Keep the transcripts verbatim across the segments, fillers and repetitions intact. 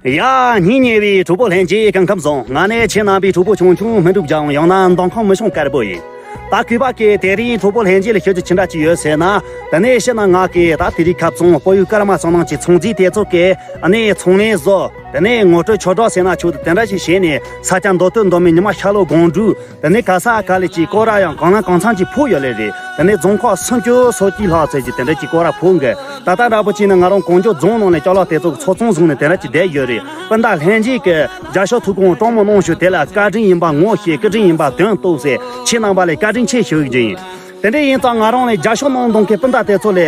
ཡ། སྙིང་ཉེ་བའི་གྲོགས་པོ་ལྷན་རྒྱས་སྐུ་ཁམས་བཟང་། ང་ནི་ཁྱེད་རྣམ་པའི་གྲོགས་པོ་ཆུང་ཆུང་སྨིན་དྲུག་རྒྱལ་དབང་། ཡང་ན་མདང་ཁང་མི་ཤོང་དཀར་པོ་ཡིན། ད་གུས་པ་གི་དེ་རིང་གྲོགས་པོ་ལྷན་རྒྱས་ལ་ཞུ་རྒྱུ་ཅི་འདྲ་ཅིག་ཡོད་ཟེར་ན། དེ་ནས་ཕྱི་ནང་ང་གི་ད་དེ་རིང་ཁ་བཙུན་སྤོ་ཡུལ་ཀརྨ་སང་ནང་གི་ཚོང་རྫས་དེ་ཚོ་གི་ཨ་ནི་ཚོང་ལས་བཟོ། དེ་ནས་ངོ་སྤྲོད་ཆོས་གྲོགས་ཟེར་ན་ཆོག་དེ་འདྲ་ཞིག་བྱས་ནས་ས་ཆ་མདོ་སྟོད་མདོ་སྨད་ཉི་མ་ཤར་ལྷོ་སྒང་དྲུག་དེ་ནས་ག་ས་ག་ལ་ཅིག་སྐོར་ར་ཡང་གང་ལ་གང་འཚམ་ཅིག་ཕོག་ཡོད་ལེ་རེད། དེ་ནས་རྫོང་ཁག་སུམ་ཅུ་སོ་གཅིག་ལྷག་ཙམ་ཅིག་དེ་འདྲ་ཅིག་སྐོར་ར་ཕོག་གི། ད་ལྟ་འདྲ་པོ་ཅིག་ནི་ང་རང་གོང་ཇོ་རྫོང་ནང་ནས་ཅ་ལག་དེ་ཚོ་གི་ཚོགས་ཚོང་བཟུང་ནས་དེ་འདྲ་ཅིག་བསྡད་ཡོད་རེད། སྤུན་ཟླ་ལྷན་རྒྱས་ཀྱིས་རྒྱབ་སྐྱོར་ཐུགས་ཁུར་དྲང་མོ་གནང་ཞུ། དེ་ལ་བཀའ་དྲིན་ཡིན་པ་ངོ་ཤེས། བཀའ་དྲིན་ཡིན་པ་དོན་རྟོགས་ཟེར། ཁྱེད་རྣམ་པ་ལ་བཀའ་དྲིན་ཆེ་ཞུ་གི་ཡིན། དེ་འདྲ་ཡིན་ཙང་ང་རང་ནས་རྒྱབ་སྐྱོར་གནང་གཏོང་མཁན་སྤུན་ཟླ་དེ་ཚོ་ལ་ད་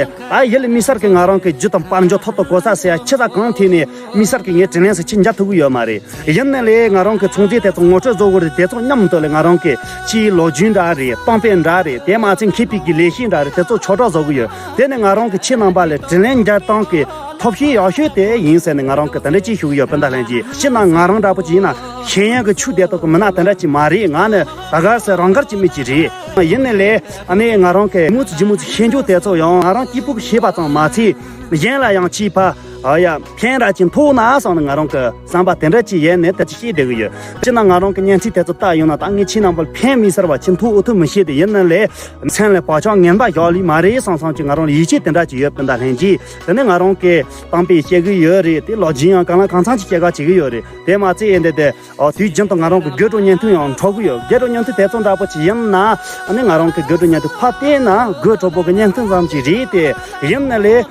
ཡུལ་ལ་དམིགས་བསལ་གྱི་ང་རང་གི་རྒྱུ་དང་དཔལ་འབྱོར་ཐོབ་ཏུ་གོ་ས་ཟེར་ཡ་ཆི་ས་གང་ཐད་ནས་དམིགས་བསལ་གྱི་ངས་དྲིན་ལན་ཟེར་ཆི་འཇལ་ཐུབ་ཀྱི་ཡོད་མ་རེད། ཡིན་ནའི་ལས་ང་རང་གི་ཚོང་རྫས་དེ་ཚོ་ངོ་སྤྲོད་བཟོ་དགོས་རེད། དེ་ཚོ་མཉམ་དུ་ལས་ང་རང་གི་ཕྱིའི་ལོ་རྒྱུས་འདྲ་རེད། གཏམ་དཔེ་འདྲ་རེད། དེ་མ་ཚད་མཁས་པའི་གི་ལས་གཞི་འདྲ་རེད། དེ་ཚོ་ཆོས་གྲོགས་བཟོ་གི་ཡོད། དེ་ནི་ང་རང་གི་ཁྱེད་རྣམ་པ་ལ་དྲིན་ལན་འཇལ་སྟངས་ཀྱི་ཐབས་ཤེས་ཡག་ཤོས་དེ་ཡིན་ཟེར་ནས་ང་རང་གི་དེ་འདྲ་ཅིག་ཞུ་གི་ཡོད། སྤུན་ཟླ་ལྷན་རྒྱས། སྤྱིར་ན་ང་རང་འདྲ་པོ་ཅིག་ཡིན་ན་ཤེས་ཡོན་གྱི་ཆུ་དེ་ཏོག་གི་མི་སྣ་དེ་འདྲ་ཅིག་མ་རེད། ང་ནི་ད་གར་ཟེར་རང་དགར་གྱི་མི་ཅིག་རེད། ཡིན་ནའི་ལས་ཨ་ནི་ང་རང་གི་མུ་ཚི་ཇི་མུ་ཚི་ཤེས་འཇོག་དེ་ཚོ་ཡང་ང་རང་སྐྱིད་པོ་གི་ཤེས་པ་ཙམ་མ་ཚད་གཞན་ལ་ཡང་ཅིག་ཕ། ཨ་ཡ། ཕན་ར་ཅིག་ཐོགས་ན་བསམ་ནས་ང་རང་གི་བསམ་པ་དེ་འདྲ་ཅིག་ཡོད་ནས་ད་ཅིག་བཤད་བསྡད་གི་ཡོད། སྤྱིར་ན་ང་རང་གི་བརྙན་འཕྲིན་དེ་ཚོ་ལྟ་ཡོང་ན་ད་ངས་ཁྱེད་རྣམ་པར་ཕན་མི་སྲིད་པ་ཅིག་ཐོགས་ཨོ་ཐུབ་མི་ཤེས་དེ། ཡིན་ན་ལས་སེམས་ལ་བག་ཆགས་ངན་པ་བཞག་ལི་མ་རེད་བསམ་བསམ་ཅིག་ང་རང་ལ་ཡིད་ཆེས་དེ་འདྲ་ཅིག་ཡོད། སྤུན་ཟླ་ལྷན་རྒྱས། དེ་ནས་ང་རང་གི་གཏམ་དཔེ་བཤད་གི་ཡོད་རེད། དེ་ལོ་རྒྱུས་ཡང་གང་ལ་གང་འཚམ་ཅིག་བཤད་ག་བྱེད་གི་ཡོད་རེད། དེ་མ་ཚད་ཡིན་དེ་དེ། ཨོ། དུས་རྒྱུན་དུ་ང་རང་གི་དགོད་བྲོ་བརྙན་ཐུང་ཡང་འཁྲབ་གི་ཡོད། དགོད་བྲོ་བརྙན་ཐུང་དེ་ཚོ་འདྲ་པོ་ཅིག་ཡིན་ན་ཨ་ནི་ང་རང་གི་དགོད་བྲོ་བརྙན་ཐུང་ཕར་བལྟས་ན་དགོད་བྲོ་པོ་གི་བརྙན་ཐུང་ཙམ་ཅིག་རེད་དེ། ཡིན་ན་ལས་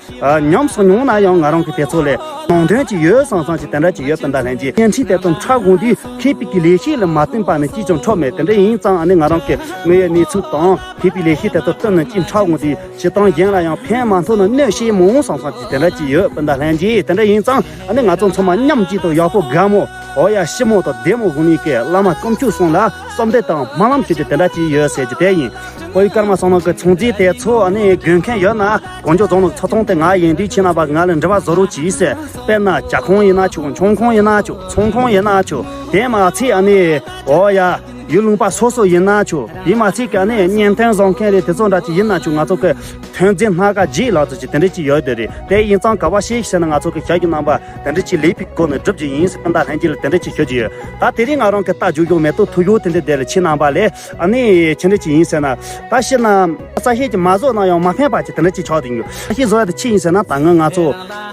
ཉམས་སུ་མྱོང་ན་ཡང་ང་རང་གི་དེ་ཚོ་ལས་ནང་དོན་ཅིག་ཡོད་བསམ་བསམ་ཅིག་དེ་འདྲ་ཅིག་ཡོད། སྤུན་ཟླ་ལྷན་རྒྱས། བརྙན་འཕྲིན་དེ་ཚོ་འཁྲབ་དགོས་དུས་མཁས་པའི་གི་ལས་བྱེད་ལ་མ་བསྟུན་པ་ནི་ཅིས་ཀྱང་འཁྲབ་མེད། དེ་འདྲ་ཡིན་ཙང་ཨ་ནི་ང་རང་གི་དངོས་ཡོད་གནས་ཚུལ་དང་མཁས་པའི་ལས་བྱེད་དེ་ཚོ་བསྟུན་ནས་ཅིག་འཁྲབ་དགོས་དུས། སྤྱིར་བཏང་གཞན་ལ་ཡང་ཕན་མ་ཐོགས་ན་གནོད་བྱེད་མང་བསམ་བསམ་ཅིག་དེ་འདྲ་ཅིག་ཡོད། སྤུན་ཟླ་ལྷན་རྒྱས། དེ་འདྲ་ཡིན་ཙང་ཨ་ནི་ང་ཚོ་ཚང་མ་མཉམ་གཅིག་ཏུ་ཡག་པོ་དགའ་མོ། འོ་ཡ། ཞི་མོ་དང་བདེ་མོ་དགོས་ནི་གི་བླ་མ་དཀོན་མཆོག་གསུམ་ལ་བསམ་འདུན་དང་སྨོན་ལམ་ཞུ་རྒྱུ་དེ་འདྲ་ཅིག་ཡོད་ཟེར་རྒྱུ་དེ་ཡིན། སྤོ་ཡུལ་ཀརྨ་སང་ནང་གི་ཚོང་རྫས་དེ་ཚོ་ཨ་ནི་དགོས་མཁན་ཡོད་ན་གོང་ཇོ་རྫོང་ནང་ཚོགས་ཚོང་དེ་ང་ཡིན་དུས་ཁྱེད་རྣམ་པ་ང་ལ་འབྲེལ་བ་བཟོ་རོགས་གྱིས་ཟེར། དཔེར་ན་ཇ་ཁང་ཡིན་ན་ཆོག་མཆོང་ཁང་ཡིན་ན་ཆོག་ཚོང་ཁང་ཡིན་ན་ཆོག་དེ་མ་ཚད་ཨ་ནི་འོ་ཡ། ཡུལ་ལུང་པ་སོ་སོ་ཡིན་ན་ཆོག་དེ་མ་ཚད་ཀྱི་ཨ་ནི་བརྙན་ཐུང་བཟོ་མཁན་རེད། དེ་ཚོ་འདྲ་ཅིག་ཡིན་ན་ཆོག་ང་ཚོ་གི་ཐོན་རྫས་སྣ་ཁ་རྗེས་ལག་རྩལ་ཅིག་དེ་འདྲ་ཅིག་ཡོད་དེ་རེད། དེ་ཡིན་ཙང་ག་བ་ཤེས་ཟེར་ན་ང་ཚོ་གི་ཞབས་ཀྱི་རྣམ་པ་དེ་འདྲ་ཅིག་ལེགས་པའི་སྒོ་ནས་སྒྲུབ་རྒྱུ་ཡིན་ཟེར། སྤུན་ཟླ་ལྷན་རྒྱས་ལ་དེ་འདྲ་ཅིག་ཞུ་རྒྱུ་ཡོད། ད་དེ་རིང་ང་རང་གི་ལྟ་རྒྱུ་ཡོད་མེད་དུ་ཐུག་ཡོད། དེ་འདྲ་དེ་ལ་ཁྱེད་རྣམ་པ་ལས་ཨ་ནི་ཅི་འདྲ་ཅིག་ཡིན་ཟེར་ན། ད་ཤི་ན་རྩ་ཤེས་ཀྱི་མ་བཟོ་ན་ཡང་མ་ཕན་པ་ཅིག་དེ་འདྲ་ཅིག་ཆགས་བསྡད་ཡོད། རྩ་ཤེས་བཟོ་ཡ་དེ་ཅི་ཡིན་ཟེར་ན་ད་སྔོན་ང་ཚོ་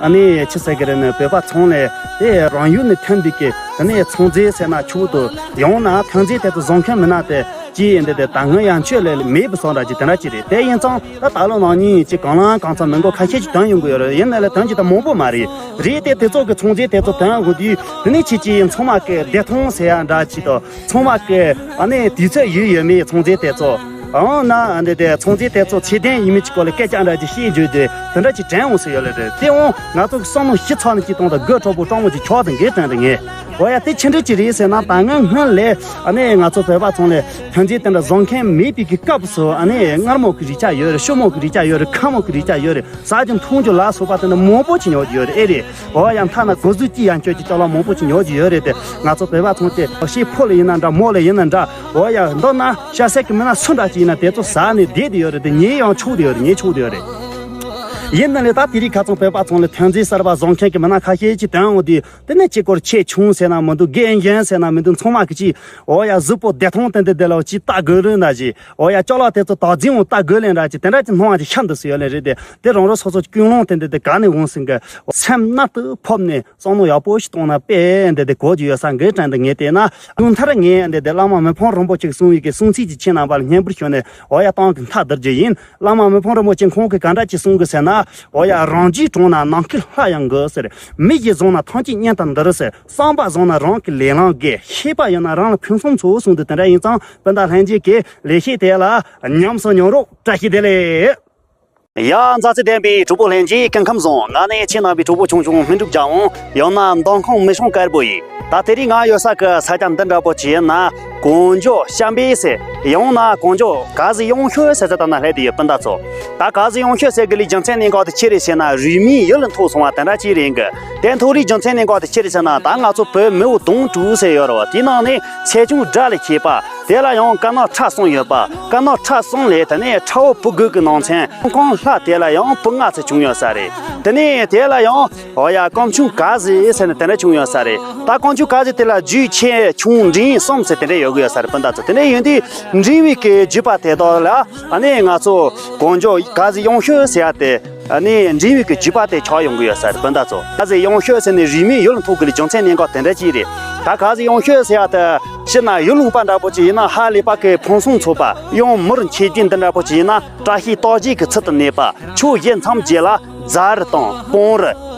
ཨ་ནི་ཅི་ཟེར་གི་རེད་ན་བོད་པ་ཚང་ལས་དེ་རང་ཡུལ་ནས་ཐོན་པའི་གི་དེ་ནས་ཚོང་རྫས་ཟེར་ན་ཆོག་ཏུ་ཡང་ན་ཐོན་རྫས་དེ་ཚོ་བཟོ་མཁན་མི་སྣ་དེ་ཅི་ཡིན་དེ་དེ་ད་སྔོན་ཡང་ཆོས་ལས་མེད་པའི་བཟོ་འདྲ་ཅིག་དེ་འདྲ་ཅིག་རེད། དེ་ཡིན་ཙང་ད་ད་ལོ་ནང་ཉིན་ཅིག་གང་ལ་གང་འཚམ་མི་མགོ་ཁ་ཤས་ཅིག་ཐོན་ཡོང་གི་ཡོད་རེད། ཡིན་ན་ལས་ཐོན་གྱི་ད་མང་པོ་མ་རེད། རེད་དེ་དེ་ཚོ་གི་ཚོང་རྫས་དེ་ཚོ་ཐོན་དགོས་དུས་དེ་ནས་ཁྱེད་ཀྱིས་ཚང་མ་གི་བདེ་ཐང་ཟེར་ཡ་འདྲ་ཅིག་དང་ཚང་མ་གི་ཨ་ནི་དུས་ཚོད་ཡོད་ཡོད་མེད་ཚོང་རྫས་དེ་ཚོ་ཨང་ན་ཨ་འདི་དེ་ཚོང་རྫས་དེ་ཚོ་ཚད་ལྡན་ཡིན་མིན་གྱི་སྐོར་ལ་སྐད་ཆ་འདྲ་ཅིག་བཤད་རྒྱུ་དེ་དེ་འདྲ་ཅིག་དྲན་འོང་ཟེར་ཡོད་ལེ་རེད། དེ་འོང་ང་ཚོ་གི་བསམ་བློ་ཞིབ་ཚགས་ནས་ཅིག་གཏོང་དང་དགོད་བྲོ་པོ་སྤྲང་མོ་ཅིག་ཆོག་དང་འགལ་དྲན་དེ་ངས། འོ་ཡ། དེ་ཆི་འདྲ་ཅིག་རེད་ཟེར་ན་ད་སྔོན་སྔོན་ལས་ཨ་ནི་ང་ཚོ་བོད་པ་ཚང་ལས་ཐོན་རྫས་དེ་འདྲ་བཟོ་མཁན་མེད་པའི་གི་སྐབས་སུ་ཨ་ནི་མངར་མོ་གི་རིགས་ཆ་ཡོད་རེད། ཤོག་མོ་གི་རིགས་ཆ་ཡོད་རེད། ཁ་མོ་གི་རིགས་ཆ་ཡོད་རེད། ཟ་རྒྱུ་འཐུང་རྒྱུ་ལ་སོགས་པ་དེ་འདྲ་མང་པོ་ཅིག་ཉོ་རྒྱུ་ཡོད་རེད། ཨེ་རེད། འོ་ཡ། མཐའ་ན་གོ་ཟུག་ཅིག་ཡང་སྤྱོད་ཀྱི་ཅ་ལག་མང་པོ་ཅིག་ཉོ་རྒྱུ་ཡོད་རེད་དེ། ང་ཚོ་བོད་པ་ཚང་གི་ཤི་ཕོ་ལ་ཡིན་ན་འདྲ་མོ་ལ་ཡིན་ན་འདྲ། འོ་ཡ། མདོར་ན་ཤ་ཟད་ཀྱི་མི་སྣ་སུ་འདྲ་ཅིག་ཡིན་ན་དེ་ཚོ་ཟ་ནས་བསྡད་དེ་ཡོད་རེད་དེ། ཉེ་ཡང་ཆོག་དེ་ཡོད་རེད། ཉེ་ཆོག་དེ་ཡོད་རེད། ཡིན་ན་ལས་ད་དེ་རིང་ཁ་ཚང་བོད་པ་ཚང་ལ་ཐོན་རྫས་གསར་པ་བཟོ་མཁན་གྱི་མི་སྣ་ཁ་ཤས་ཅིག་ཐོན་འོང་དུས། དེ་ནས་ཅིག་སྐོར་ཆེ་ཆུང་ཟེར་ན་མི་འདུག་རྒན་གཞོན་ཟེར་ན་མི་འདུག་ཚང་མ་གི་ཅིག་འོ་ཡ། གཟུགས་པོ་བདེ་ཐང་ཏན་ཏན་དེ་ལ་ཅིག་ལྟ་དགོས་རེད་འདྲ་ཅིག་འོ་ཡ། ཅ་ལག་དེ་ཚོ་དག་འཛིན་འོང་ལྟ་དགོས་ལེ་འདྲ་ཅིག་དེ་འདྲ་ཅིག་སྣང་བ་ཅིག་ཤར་འདུག་ཟེར་ཡོད་ལེ་རེད་དེ། དེ་རང་རང་སོ་སོ་ཀུན་སློང་དེ་འདི་དེ་ག་ནས་འོང་ཟིན་གི་སེམས་རྣལ་དུ་ཕབ་ནས་བསམ་བློ་ཡག་པོ་ཞིག་གཏོང་ན་དཔེ་འདི་དེ་གོ་རྒྱུ་ཡོད་ས་འགའི་དྲན་དུ་ངས་བལྟས་ན། དུས་མཐར་ངས་འདི་དེ་བླ་མ་མི་ཕམ་རིན་པོ་ཆེ་གསུང་བའི་གི་གསུང་ཚིག་ཅིག་ཁྱེད་རྣམ་པ་ལ་སྙན་པོར་ཞུས་ནས་འོ་ཡ་བཏང་གི་མཐའ་བསྡུར་རྒྱུ་ཡིན། བླ་མ་མི་ཕམ་རིན་པོ་ཆེ་ཁོང་གིས་ག་འདྲ་ཅིག་གསུང་གི་ཟེར་ན། འོ་ཡ། རང་རྒྱུད་དྲང་ན་ནམ་མཁའི་ལྷ་ཡང་འགུལ་ཟེར། མི་ཞིག་བཟང་ན་ཐམས་ཅད་སྙན་དང་འདིར་ཟེར། བསམ་པ་བཟང་ན་རང་གི་ལས་ལམ་རྒྱས། ཤེས་པ་ཡོད་ན་རང་ལ་ཕུན་སུམ་ཚོགས་གསུངས་འདུག་དེ་འདྲ་ཡིན་ཙང་སྤུན་ཟླ་ལྷན་རྒྱས་ཀྱི་ལས་བྱེད་དེ་ལ་ཉམས་སུ་མྱོང་རོགས། བཀྲ་ཤིས་བདེ་ལེགས། ཡ། མཛའ་བརྩེ་ལྡན་པའི་གྲོགས་པོ་ལྷན་རྒྱས་སྐུ་ཁམས་བཟང་། ང་ནི་ཁྱེད་རྣམ་པའི་གྲོགས་པོ་ཆུང་ཆུང་སྨིན་དྲུག་རྒྱལ་དབང་། ཡང་ན་མདང་ཁང་མི་ཤོང་དཀར་པོ་ཡིན། ད་དེ་རིང་ང་ཡོད་ས་གི་ས་ཆ་འདི་འདྲ་པོ་ཅིག་ཡིན་ན། གངས་ལྗོངས་བྱམས་པའི་ཟེར། ཡང་ན་གངས་ལྗོངས་ག་ཟི་ཡོང་ཤོད་ཟེར་ཚེ་ད་ན་སླེབས་དེ་ཡོད་སྤུན་ཟླ་ཚོ། ད་ག་ཟི་ཡོང་ཤོད་ཟེར་གི་ལས་རྒྱུ་མཚན་གནད་འགག་དེ་ཅི་རེད་ཟེར་ན། རུས་མིང་ཡུལ་ལ་མཐོ་སོང་བ་དེ་འདྲ་ཅིག་རེད་གི། དེ་མཐོ་རིས་རྒྱུ་མཚན་གནད་འགག་དེ་ཅི་རེད་ཟེར་ན། ད་ང་ཚོ་བོད་མི་འོ་གདོང་དྲུག་ཟེར་ཡོད་རེད་བ། དེའི་ནང་ནས་ཚེ་ཆུང་སྒྲ་ལ་མཁས་པ། དེ་ལ་ཡང་དཀར་ནག་ཁྲ་གསུམ་ཡོད་པ། དཀར་ནག་ཁྲ་གསུམ་ལས་དེ་ནས་ཁྲ་བོ་བུ་དགུ་གི་ནང་ཚན་ཁང་ལྷ་དེ་ལ་ཡང་བུ་ལྔ་ཙམ་བྱུང་ཡོད་ས་རེད། དེ་ནས་དེ་ལ་ཡང་འོ་ཡ་རྐང་ཆུང་ག་ཟེ་ཟེར་ནས་དེ་འདྲ་བྱུང་ཡོད་ས་རེད། ད་རྐང་ཆུང་ག་ཟེ་དེ་ལ་རྒྱུད་ཆེ་ཆུང་འབྲིང་གསུམ་ཟེར་དེ་འདྲ་ཡོད་གི་ཡོད་ས་རེད་སྤུན་ཟླ་ཚོ། དེ་འདྲ་ཡིན་དུས་འབྲིང་བའི་གི་རྒྱུད་པ་དེ་དག་ལ་ཨ་ནི་ང་ཚོ་གོ་འཇོག་ག་ཟེ་ཡང་ཤོས་ཟེར་ཡ་དེ། ཨ་ནི་འབྲིང་བའི་གི་རྒྱུད་པ་དེ་ཆགས་ཡོང་གི་ཡོད་ས་རེད་སྤུན་ཟླ་ཚོ། ག་ཟེ་ཡང་ཤོས་ཟེར་ནས་རིས་མེད་ཡུལ་ལ་ཐོགས་དགོས་ལ་རྒྱུ་མཚན་གནད་འགག་དེ་འདྲ་ཅིག་རེད། ད་ག་ཟེ་ཡང་ཤོས་ཟེར་ཡ་དེ་ཕྱི་ན་ཡུལ་ལུང་པ་འདྲ་པོ་ཅིག་ཡིན་ན་ཧ་ལས་པ་གི་ཕུན་སུམ་ཚོགས་པ། ཡང་མུར་མཆེད་རྒྱུད་འདི་འདྲ་པོ་ཅིག་ཡིན་ན་བཀྲ་ཤིས་རྟགས་བརྒྱད་ཀྱི་ཚུལ་དུ་གནས་པ། ཕྱོགས་བཞི་མཚམས་བརྒྱད་ལ་རྫ་རི་དང་སྤང་རི་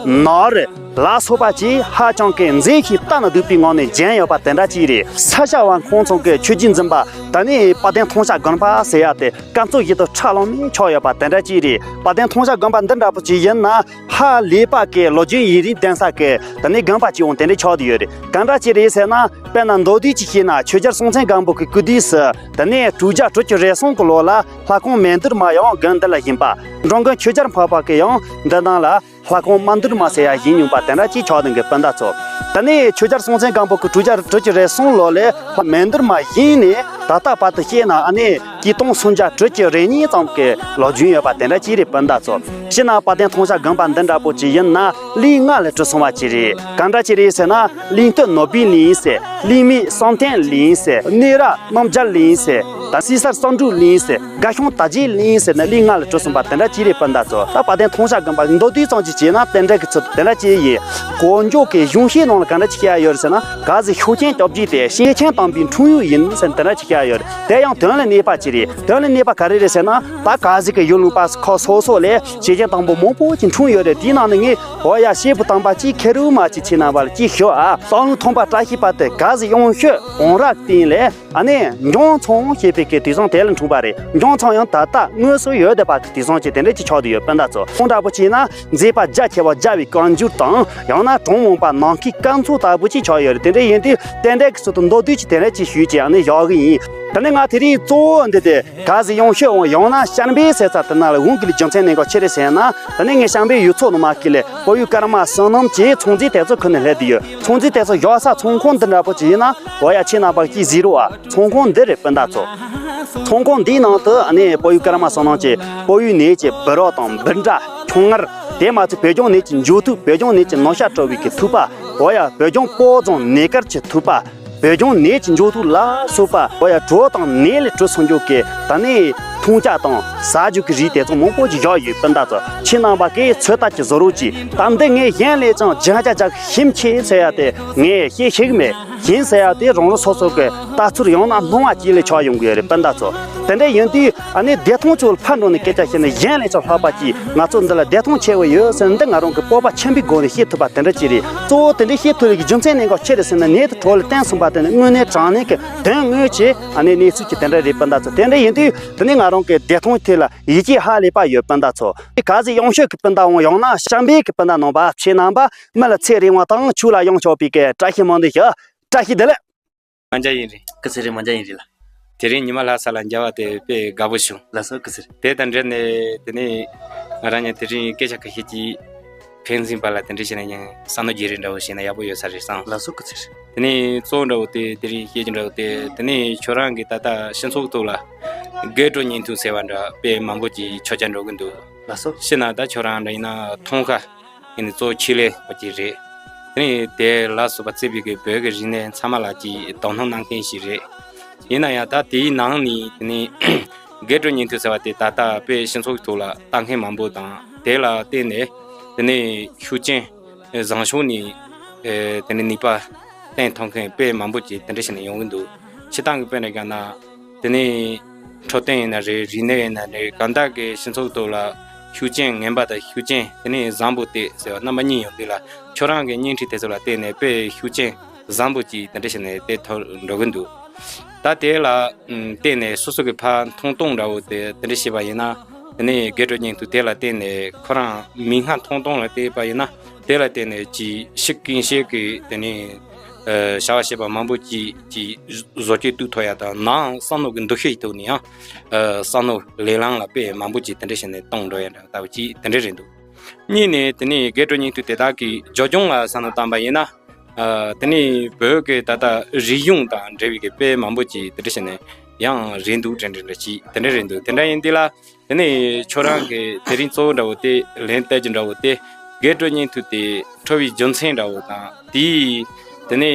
ནགས་རི་ལ་སོགས་པ་ཅིག་ཧ་ཅང་གི་མཛེས་ཤིང་ལྟ་ན་སྡུག་པའི་ངང་ནས་བརྒྱན་ཡོད་པ་དེ་འདྲ་ཅིག་རེད། ས་སྐྱ་པ་ཁོང་ཚོ་གི་ཆོས་བརྒྱུད་འཛིན་པ་ད་ནི་དཔལ་ལྡན་ཐང་སྐྱ་དགོན་པ་ཟེར་ཡ་དེ་སྐབས་འཚོལ་བཞིན་དུ་ཁྲ་ལམ་མེ་ཆགས་ཡོད་པ་དེ་འདྲ་ཅིག་རེད། དཔལ་ལྡན་ཐང་སྐྱ་དགོན་པ་འདི་འདྲ་པོ་ཅིག་ཡིན་ན་ཧ་ལས་པ་གི་ལོ་རྒྱུས་ཡིན་རིང་ལྡན་ས་གི་ད་ནི་དགོན་པ་ཅིག་འོང་དེ་འདྲ་ཆགས་བསྡད་ཡོད་རེད། གང་འདྲ་ཅིག་རེད་ཟེར་ན་དཔེར་ན་མདོར་བསྡུས་ཅིག་བཤད་ན་ཆོས་རྒྱལ་སྲོང་བཙན་སྒམ་པོ་གི་སྐུ་དུས་སུ་ད་ནི་དྲུག་བརྒྱ་དྲུག་ཅུ་རེ་གསུམ་གི་ལོ་ལ་ལྷ་ཁང་མན་དྷར་མ་ཡང་དགོན་འདི་ལ་བཞེངས་པ། འགྲོ་མགོན་ཆོས་རྒྱལ་འཕགས་པ་གི་ཡང་འདི་ནང་ལ་ལྷ་ཁང་མན་དྷར་མ་ཟེར་ཡ་བཞེངས་མྱོང་པ་དེ་འདྲ་ཅིག་ཆགས་བསྡད་གི་སྤུན་ཟླ་ཚོ། ད་ནི་ཆོས་རྒྱལ་སྲོང་བཙན་སྒམ་པོ་གི་དྲུག་བརྒྱ་དྲུག་ཅུ་རེ་གསུམ་ལོ་ལས་ལྷ་མན་དྷར་མ་བཞེངས་ནས་ད་ལྟ་བར་དུ་བཤད་ན་ཨ་ནི་སྐྱིད་སྟོང་སུམ་བརྒྱ་དྲུག་ཅུ་རེ་གཉིས་ཙམ་གི་ལོ་རྒྱུས་ཡོད་པ་དེ་འདྲ་ཅིག་རེད་སྤུན་ཟླ་ཚོ། སྤྱིར་ན་དཔལ་ལྡན་ཐང་སྐྱ་དགོན་པ་འདི་འདྲ་པོ་ཅིག་ཡིན་ན་གླིང་ལྔ་ལས་གྲུབ་སོང་བ་ཅིག་རེད། གང་འདྲ་ཅིག་རེད་ཟེར་ན་གླིང་སྟོད་ནོར་བུའི་གླིང་ཟེར། གླིང་མེས་བསམ་གཏན་གླིང་ཟེར། སྣེ་ར་རྣམ་རྒྱལ་གླིང་ཟེར། ད་སྲིད་གསར་བསམ་འགྲུབ་གླིང་ཟེར། དགའ་ཤང་དར་རྒྱས་གླིང་ཟེར་ནས་གླིང་ལྔ་ལས་གྲུབ་སོང་བ་དེ་འདྲ་ཅིག་རེད་སྤུན་ཟླ་ཚོ། ད་དཔལ་ལྡན་ཐང་སྐྱ་དགོན་པ་མདོར་བསྡུས་ཙམ་ཅིག་བྱས་ན་དེ་འདྲ་གི་ཚུལ་དེ་འདྲ་ཅིག་ཡིན། གོ་འཇོག་གི་གཞུང་བཤད་ནང་ལ་ག་འདྲ་ཅིག་བཤད་ཡ་ཡོད་རེད་ཟེར་ན་ག་ཟེ་ཤུགས་ཅན་སྐྱོབ་རྒྱུ་དེ་ཤེས་ཆེན་དམ་པའི་འཁྲུངས་ཡུལ་ཡིན་ཟེར་ནས་དེ་འདྲ་ཅིག་བཤད་ཡ་ཡོད་རེད། དེ་ཡང་དོན་ལ་གནས་པ་ཅིག་རེད། དོན་ལ་གནས་པ་ག་རེ་རེད་ཟེར་ན་ད་ག་ཟེ་གི་ཡུལ་ལུང་པ་ཁག་སོ་སོ་ལས་ཤེས་ཆེན་དམ་པོ་མང་པོ་ཅིག་འཁྲུངས་ཡོད་རེད། དེའི་ནང་ནས་ངས་འོ་ཡ་བཤད་པ་དམ་པ་ཅིག་ཁེར་རུ་མ་ཅིག་ཁྱེད་རྣམ་པ་ལ་ཅིག་ཞུ་ཨ། སྟག་ལུང་ཐང་པ་བཀྲ་ཤིས་པ་དེ་ག་ཟེ་ཡང་ཤོས་འོང་རག་སྟེང་ལས་ཨ་ནི་འཇང་ཚང་ཞེས་པའི་གི་དུས་བཟང་དེ་ལ་འཁྲུངས་པ་རེད། འཇང་ཚང་ཡང་ད་ལྟ་དངོས་སུ་ཡོད་བསྡད་པ་གི་དུས་བཟང་ཅིག་དེ་འདྲ་ཅིག་ཆགས་བསྡད་ཡོད་སྤུན་ཟླ་ཚོ། ཁོང་འདྲ་པོ་བྱས་ན་མཛད་པ་རྒྱ་ཆེ་བ་རྒྱལ་བའི་བཀའ་འགྱུར་དང་ཡང་ན་གྲངས་མང་པ་ནམ་མཁའི་སྐར་ཚོགས་ལྟ་བུ་ཅིག་ཆགས་ཡོད་རེད། དེ་འདྲ་ཡིན་དུས་རྟེན་འབྲེལ་གྱི་ཚུལ་དུ་མདོར་བསྡུས་ཀྱི་དེ་འདྲ་ཅིག་ཞུས་ཀྱི་ཨ་ནི་བཞག་གི་ཡིན། ད་ནི་ང་དེ་རིང་གཙོ་བོ་འདི་དེ་ག་ཟེ་ཡང་ཤོས་འོང་ཡང་ན་བྱམས་པའི་ཟེར་ཚ་དེ་ན་ལ་འོང་གི་ལ་རྒྱུ་མཚན་གནད་འགག་ཆེ་རེད་ཟེར་ན་ད་ནི་ངས་བྱམས་པའི་ཡུལ་ཚོ་ནང་མ་སྐྱིད་ལས་བོད་ཡུལ་ཀརྨ་བསོད་ནམས་ཀྱི་ཚོང་རྫས་དེ་ཚོ་ཁུར་ནས་སླེབས་བསྡད་ཡོད། ཚོང་རྫས་དེ་ཚོ་བཞག་ས་ཚོང་ཁང་འདི་འདྲ་པོ་ཅིག་ཡིན་ན་འོ་ཡ་ཁྱེད་རྣམ་པ་ཅིག་གཟིགས་རོགས་ཨ། ཚོང་ཁང་འདི་རེད་སྤུན་ཟླ་ཚོ། ཚོང་ཁང་འདིའི་ནང་དུ་ཨ་ནི་བོད་ཡུལ་ཀརྨ་བསོད་ནམས་ཀྱི་བོད་ཡུལ་ནས་ཀྱི་བུ་རོགས་དང་འབུ་འདྲ་ཁྱུང་ངར་དེ་མ་ཚད་བོད་ལྗོངས་ནས་ཀྱི་འཇོ་ཐུག་བོད་ལྗོངས་ནས་ཀྱི་ནོར་ཤ་བཀྲུ་བའི་གི་ཐུག་པ་འོ་ཡ་བོད་ལྗོངས་པོ་རྫོང་ནས་དཀར་གྱི་ཐུག་པ་བོད་ལྗོངས་ནས་ཀྱི་འཇོ་ཐུག་ལ་སོགས་པ་འོ་ཡ་གྲོ་དང་ནས་ལས་གྲུབ་སོང་འཇོ་གི་ད་ནི་འཐུང་ཅག་དང་ཟ་རྒྱུ་གི་རིགས་དེ་ཚོ་མང་པོ་ཅིག་བཞག་ཡོད་སྤུན་ཟླ་ཚོ། ཁྱེད་རྣམ་པ་གིས་ཚོད་ལྟ་ཅིག་བཟོ་རོགས་གྱིས། ད་འདི་ངས་གཞན་ལས་ཀྱང་བརྒྱ་ཆ་བརྒྱ་ཞིམ་ཆེ་ཟེར་ཡ་དེ་ངས་བཤད་ཤེས་གི་མེད། གཞན་ཟེར་ཡ་དེ་རང་རང་སོ་སོ་གི་ལྟ་ཚུལ་ཡང་ན་སྣང་བ་གཅིག་ལས་ཆགས་ཡོང་གི་ཡོད་རེད་སྤུན་ཟླ་ཚོ། དེ་འདྲ་ཡིན་དུས་ཨ་ནི་བདེ་ཐང་ཚོ་ལ་ཕར་འགྲོ་ནས་སྐད་ཆ་བཤད་ན་གཞན་ལས་ཀྱང་ལྷག་པ་ཅིག་ང་ཚོ་འདི་ལ་བདེ་ཐང་ཆེ་བོ་ཡོད་ཟེར་ན་འདི་ང་རང་གི་སྤོབས་པ་ཆེན་པོའི་སྒོ་ནས་བཤད་ཐུབ་པ་དེ་འདྲ་ཅིག་རེད། གཙོ་བོ་དེ་འདྲ་བཤད་ཐུབ་ཡག་གི་རྒྱུ་མཚན་གནད་འགག་ཆེ་རེད་ཟེར་ན་ནད་དེ་གྲོགས་ལ་བསྟན་སོང་པ་དེ་ནི་དངོས་གནས་དྲང་གནས་ཀྱི་དོན་དངོས་ཀྱི་ཨ་ནི་གནས་ཚུལ་གྱི་དེ་འདྲ་རེད་སྤུན་ཟླ་ཚོ། དེ་འདྲ་ཡིན་དུས་དེ་ནི་ང་རང་གི་བདེ་ཐང་ཐད་ལ་ཡིད་ཆེས་ཧ་ལས་པ་ཡོད་སྤུན་ཟླ་ཚོ། ག་ཟེ་ཡང་ཤོས་ཀྱི་སྤུན་ཟླ་འོང་ཡང་ན་བྱམས་པའི་གི་སྤུན་ཟླ་རྣམ་པ་ཁྱེད་རྣམ་པ་མི་ལ་ཚེ་རིང་བ་དང་ཕྱུགས་ལ་གཡང་ཆགས་པའི་གི་བཀྲ་ཤིས་སྨོན་འདུན་ཞུ། བཀྲ་ཤིས་བདེ་ལེགས། མ་འཇའ་ཡིན་རེད། སྐུ་ཚེ་རིང་མ་འཇའ་ཡིན་རེད་ལ། དེ་རིང་ཉི་མ་ལྷ་ས་ལ་མཇལ་བ་དེ་དཔེ་དགའ་པོ་བྱུང་། ལགས་སོ་སྐུ་ཚེ་རིང་། དེ་དང་འབྲེལ་ནས་དེ་ནས་ང་རང་ཉིད་དེ་རིང་སྐད་ཆ་ཁ་ཤས་ཀྱིས་ཕན་ཚུན་བར་ལ་དེ་འདྲ་བྱས་ན་ཡང་བསམ་བློ་བརྗེ་རེས་འདྲ་བོ་བྱས་ན་ཡག་པོ་ཡོད་ས་རེད་བསམ། ལགས་སོ་སྐུ་ཚེ་རིང་། དེ་ནས་གཙོ་བོ་འདྲ་བོ་དེ་དེ་རིང་བཤད་རྒྱུ་འདྲ་བོ་དེ་དེ་ནས་ཁྱོད་རང་གིས་ད་ལྟ་སྤྱི་ཚོགས་ཐོག་ལ་རྒས་འགྲོ་ཉིན་ཐོ་ཟེར་བ་འདྲ་དཔེ་མང་པོ་ཅིག་ཆོད་ཆ་འགྲོ་གི་འདུག། ལགས་སོ། ཤི་ན་ད་ཁྱོད་རང་འདྲ་ཡིན་ན་ཐོང་ཁ་ཡིན་ནི་གཙོ་ཆེ་ལེ་བ་ཅིག་རེད། དེ་ནས་དེ་ལ་སོགས་པ་བརྩིས་པའི་གི་བོད་ཀྱི་རིག་གནས་ཚང་མ་ལ་ཅིག་དོ་སྣང་གནང་མཁན་ཞིག་རེད། ཡིན་ན་ཡང་ད་དེའི་ནང་ནས་དེ་ནས་རྒས་འགྲོ་ཉིན་ཐོ་ཟེར་བ་དེ་ད་ལྟ་དཔེ་སྤྱི་ཚོགས་ཐོག་ལ་ལྟ་མཁན་མང་པོ་དང་དེ་ལ་བརྟེན་ནས་དེ་ནས་ཤུགས་རྐྱེན་བཟང་ཤོས་ནས་དེ་ནས་ནུས་པ་བསྟན་ཐུབ་མཁན་དཔེ་མང་པོ་ཅིག་དེ་འདྲ་བྱས་ནས་ཡོང་གི་འདུག། སྤྱིར་བཏང་གི་དཔེར་ན་བཞག་ན། དེ་ནས་འཕྲོད་བསྟེན་ཡིན་ན་རེད། རིག་གནས་ཡིན་ན་རེད། གང་ལྟར་གྱི་སྤྱི་ཚོགས་ཐོག་ལ་ཤུགས་རྐྱེན་ངན་པ་དང་ཤུགས་རྐྱེན་དེ་ནས་བཟང་པོ་དེ་ཟེར་བ་རྣམ་པ་གཉིས་ཡོང་དུས་ལ་ཁྱོད་རང་གི་བརྙན་འཕྲིན་དེ་ཚོ་ལ་བརྟེན་ནས་དཔེ་ཤུགས་རྐྱེན་བཟང་པོ་ཅིག་དེ་འདྲ་བྱས་ནས་དེ་ཐོབ་འགྲོ་གི་འདུག། ད་དེ་ལ་བརྟེན་ནས་སོ་སོ་གི་ཕར་མཐོང་སྟངས་འདྲ་བོ་དེ་དེ་འདྲ་བྱས་པ་ཡིན་ན་དེ་ནས་རྒས་འགྲོ་ཉིན་ཐོ་དེ་ལ་བརྟེན་ནས་ཁོ་རང་མིག་སྔ་མཐོང་སྟངས་ལ་བལྟས་པ་ཡིན་ན། དེ་ལ་བརྟེན་ནས་ཅིག་ཤི་རྐྱེན་ཤི་གི་དེ་ནས་བྱ་བ་བྱེད་པ་མང་པོ་ཅིག་ཅིག་བཟོ་བཅོས་གཏོང་ཐུབ་ཡ་དང་ནང་བསམ་བློ་གི་འདུ་ཤེས་ཐོག་ནས་ཡང་བསམ་བློ་ལས་ལམ་ལ་དཔེ་མང་པོ་ཅིག་དེ་འདྲ་བྱས་ནས་གཏོང་འགྲོ་ཡ་འདྲ་ལྟ་བུ་ཅིག་དེ་འདྲ་རེད་འདུག། གཉིས་ནས་དེ་ནས་རྒས་འགྲོ་ཉིན་ཐོ་དེ་དག་གི་རྒྱབ་ལྗོངས་ལ་བསམ་བློ་བཏང་པ་ཡིན་ན། དེ་ནས་བོད་ཀྱི་ད་ལྟ་རིག་གཞུང་དང་འབྲེལ་བའི་གི་དཔེ་མང་པོ་ཅིག་དེ་འདྲ་བྱས་ནས་ཡང་རེད་འདུག་འདྲ་འདྲ་འདྲ་ཅིག་དེ་འདྲ་རེད་འདུག། དེ་འདྲ་ཡིན་དུས་ལ། དེ་ནས་ཁྱོད་རང་གི་དེ་རིང་གཙོ་བོ་འདྲ་བོ་དེ་ལན་བསྟར་རྒྱུ་འདྲ་བོ་དེ་ དགོད་བྲོ་བརྙན་ཐུང་དེ་འཁྲབ་པའི་རྒྱུ་མཚན་འདྲ་བོ་དང་དེའི། དེ་ནས་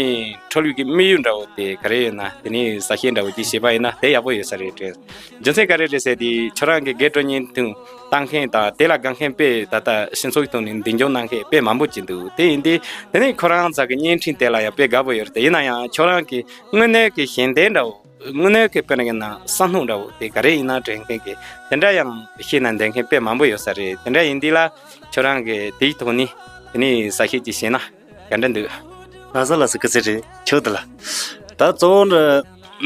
འཁྲབ་ལུགས་ཀྱི་དམིགས་ཡུལ་འདྲ་བོ་དེ་ག་རེ་ཡོད་ན། དེ་ནས་གསལ་བཤད་འདྲ་བོ་ཅིག་བྱས་པ་ཡིན་ན་དེ་ཡག་པོ་ཡོད་ས་རེད་དྲན། རྒྱུ་མཚན་ག་རེ་རེད་ཟེར་དུས་ཁྱོད་རང་གི་དགོད་བྲོ་བརྙན་ཐུང་ལྟ་མཁན་དང་དེ་ལ་དགའ་མཁན་དཔེ་ད་ལྟ་སྤྱི་ཚོགས་ཐོག་ནས་མདུན་སྐྱོད་གནང་མཁན་དཔེ་མང་པོ་ཅིག་འདུག་དེ་ཡིན་དུས་དེ་ནས་ཁོ་རང་ཚོ་གི་བརྙན་འཕྲིན་དེ་ལ་ཡང་དཔེ་དགའ་པོ་ཡོད་རེད། དེ་ཡིན་ན་ཡང་ཁྱོད་རང་གི་དངོས་གནས་ཀྱི་ཞེན་ལྟ་འདྲ་བོ། དངོས་གནས་ཀྱི་དཔེར་ན་ཡིན་ན་བསམ་མནོ་འདྲ་བོ་དེ་ག་རེ་ཡིན་ན་དྲན་མཁན་གྱི་དེ་འདྲ་ཡང་ཤེས་ན་འདོད་མཁན་དཔེ་མང་པོ་ཡོད་ས་རེད། དེ་འདྲ་ཡིན་དུས་ལ་ཁྱོད་རང་གི་དེའི་ཐོག་ནས་དེ་ནས་གསལ་བཤད་ཅིག་བྱས་ན་ག་འདྲ་འདུག་ལགས་སོ་ལགས་སོ། སྐུ་ཚེ་རིང་། ཆོག་འདུག་ལ། ད་གཙོ་བོ་འདི་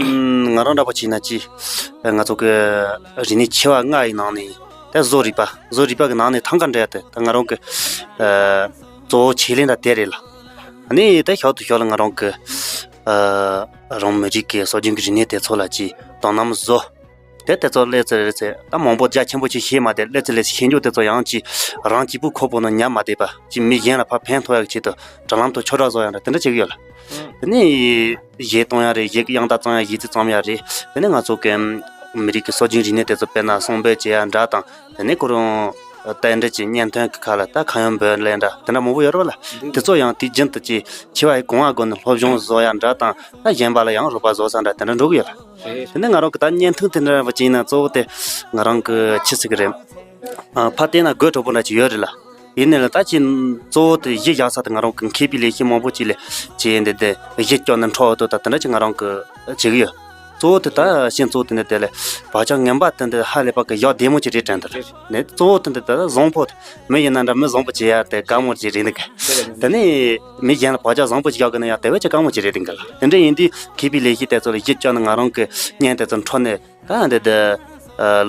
ང་རང་འདྲ་པོ་བྱས་ན་ཅི། ང་ཚོ་གི་རིག་གནས་ཆེ་བ་ལྔ་ཡི་ནང་ནས་ད་བཟོ་རིག་པ། བཟོ་རིག་པ་གི་ནང་ནས་ཐང་ག་འདྲ་ཡ་དེ་ད་ང་རང་གི་གཙོ་བོ་ཆེད་ལས་འདྲ་དེ་རེད་ལ། ཨ་ནི་ད་ཞོར་དུ་ཞོར་ལ་ང་རང་གི་ཨ། རང་མི་རིགས་ཀྱི་སྲོལ་རྒྱུན་གྱི་རིག་གནས་དེ་ཚོ་ལ་ཅིག་དོ་སྣང་བཟོ། དེ་དེ་ཚོ་སླེབས་ཚེ་རེད་ཚེ་ད་མང་པོ་རྒྱ་ཆེན་པོ་ཅིག་ཤེས་མ་བསྡད། སླེབས་ཚེ་ལས་ཤེས་འཇོག་དེ་ཚོ་ཡང་ཅིག་རང་གཅིག་པུ་ཁོ་པོ་ནང་ཉམས་མ་བསྡད་པ་ཅིག་མི་གཞན་ལ་ཕར་ཕན་ཐོགས་ཡག་ཆེད་དུ་དྲ་ལམ་དུ་ཆོས་གྲགས་བཟོ་ཡག་འདྲ་དེ་འདྲ་བྱེད་ཀྱི་ཡོད་ལ། དེ་ནས་གཞས་གཏོང་ཡག་རེད། གཞས་ཀྱི་དབྱངས་རྟ་བརྩམ་ཡག་གཞས་ཚིག་བརྩམ་ཡག་རེད། དེ་ནས་ང་ཚོ་གི་མི་རིགས་ཀྱི་སྲོལ་རྒྱུན་རིག་གནས་དེ་ཚོ་དཔེར་ན་གསུང་འབུམ་བྱེད་ཡག་འདྲ་དང་། དེ་ནས་ཁོ་རང་རྟེན་འབྲེལ་གྱི་བརྙན་ཐུང་གི་ཁ་ལ་ད་ཁ་ཡོན་འབུལ་ལེན་འདྲ་དེ་འདྲ་མང་པོ་ཡོད་རེད་བ་ལ། དེ་ཚོ་ཡང་དུས་རྒྱུན་དུ་ཅིག་ཆེ་བ་ཡི་གོང་བ་སྒོ་ནས་སློབ་སྦྱོང་བཟོ་ཡག་འདྲ་དང་། ད་གཞན་པ་ལ་ཡང་རོགས་པ་བཟོ་ས་འདྲ་དེ་འདྲ་འགྲོ་གི་ཡོད་ལ། དེ་ནས་ང་རང་གི་ད་བརྙན་ཐུང་དེ་འདྲ་བ་ཅིག་ཡིན་ན་གཙོ་བོ་དེ་ང་རང་གི་ཆི་ཟེར་གི་རེད། ཨ། ཕར་བལྟས་ན་དགོད་བྲོ་པོ་འདྲ་ཅིག་ཡོད་རེད་ལ། ཡིན་ནའི་ལ་ད་ཅིག་གཙོ་བོ་དེ་གཞི་བཞག་ས་དེ་ང་རང་གི་མཁས་པའི་ལས་བྱེད་མང་པོ་ཅིག་ལས་ཅིག་ཡིན་དེ་དེ་གཞི་སྐྱོན་ནས་འཕྲོ་འོ་དོ་ད་དེ་འདྲ་ཅིག་ང་རང་གི་བྱེད་གི་ཡོད། གཙོ་བོ་དེ་ད་ཤིང་གཙོ་བོ་དེ་འདྲ་དེ་ལས་བག་ཆགས་ངན་པ་དེ་འདྲ་ཧ་ལས་པ་གི་ཡག་བདེ་མོ་ཅིག་རེད་དྲན་དེ་རེད། ནས་གཙོ་བོ་དེ་འདྲ་ད་བཟང་པོ་དེ་མི་ཡིན་ན་འདྲ་མི་བཟང་པོ་ཅིག་ཡག་དེ་དཀའ་མོ་ཅིག་རེད་འདུག་དེ་ནས་མི་གཞན་ལ་བག་ཆགས་བཟང་པོ་ཅིག་ཡག་གི་ན་ཡག་དེ་བས་ཅིག་དཀའ་མོ་ཅིག་རེད་འདུག་ག་ལ། དེ་འདྲ་ཡིན་དུས་མཁས་པའི་ལས་བྱེད་དེ་ཚོ་ལ་གཞི་བཅོལ་ནས་ང་རང་གི་བརྙན་དེ་ཚོ་འཕྲོ་ནས་ད་འདི་འདི་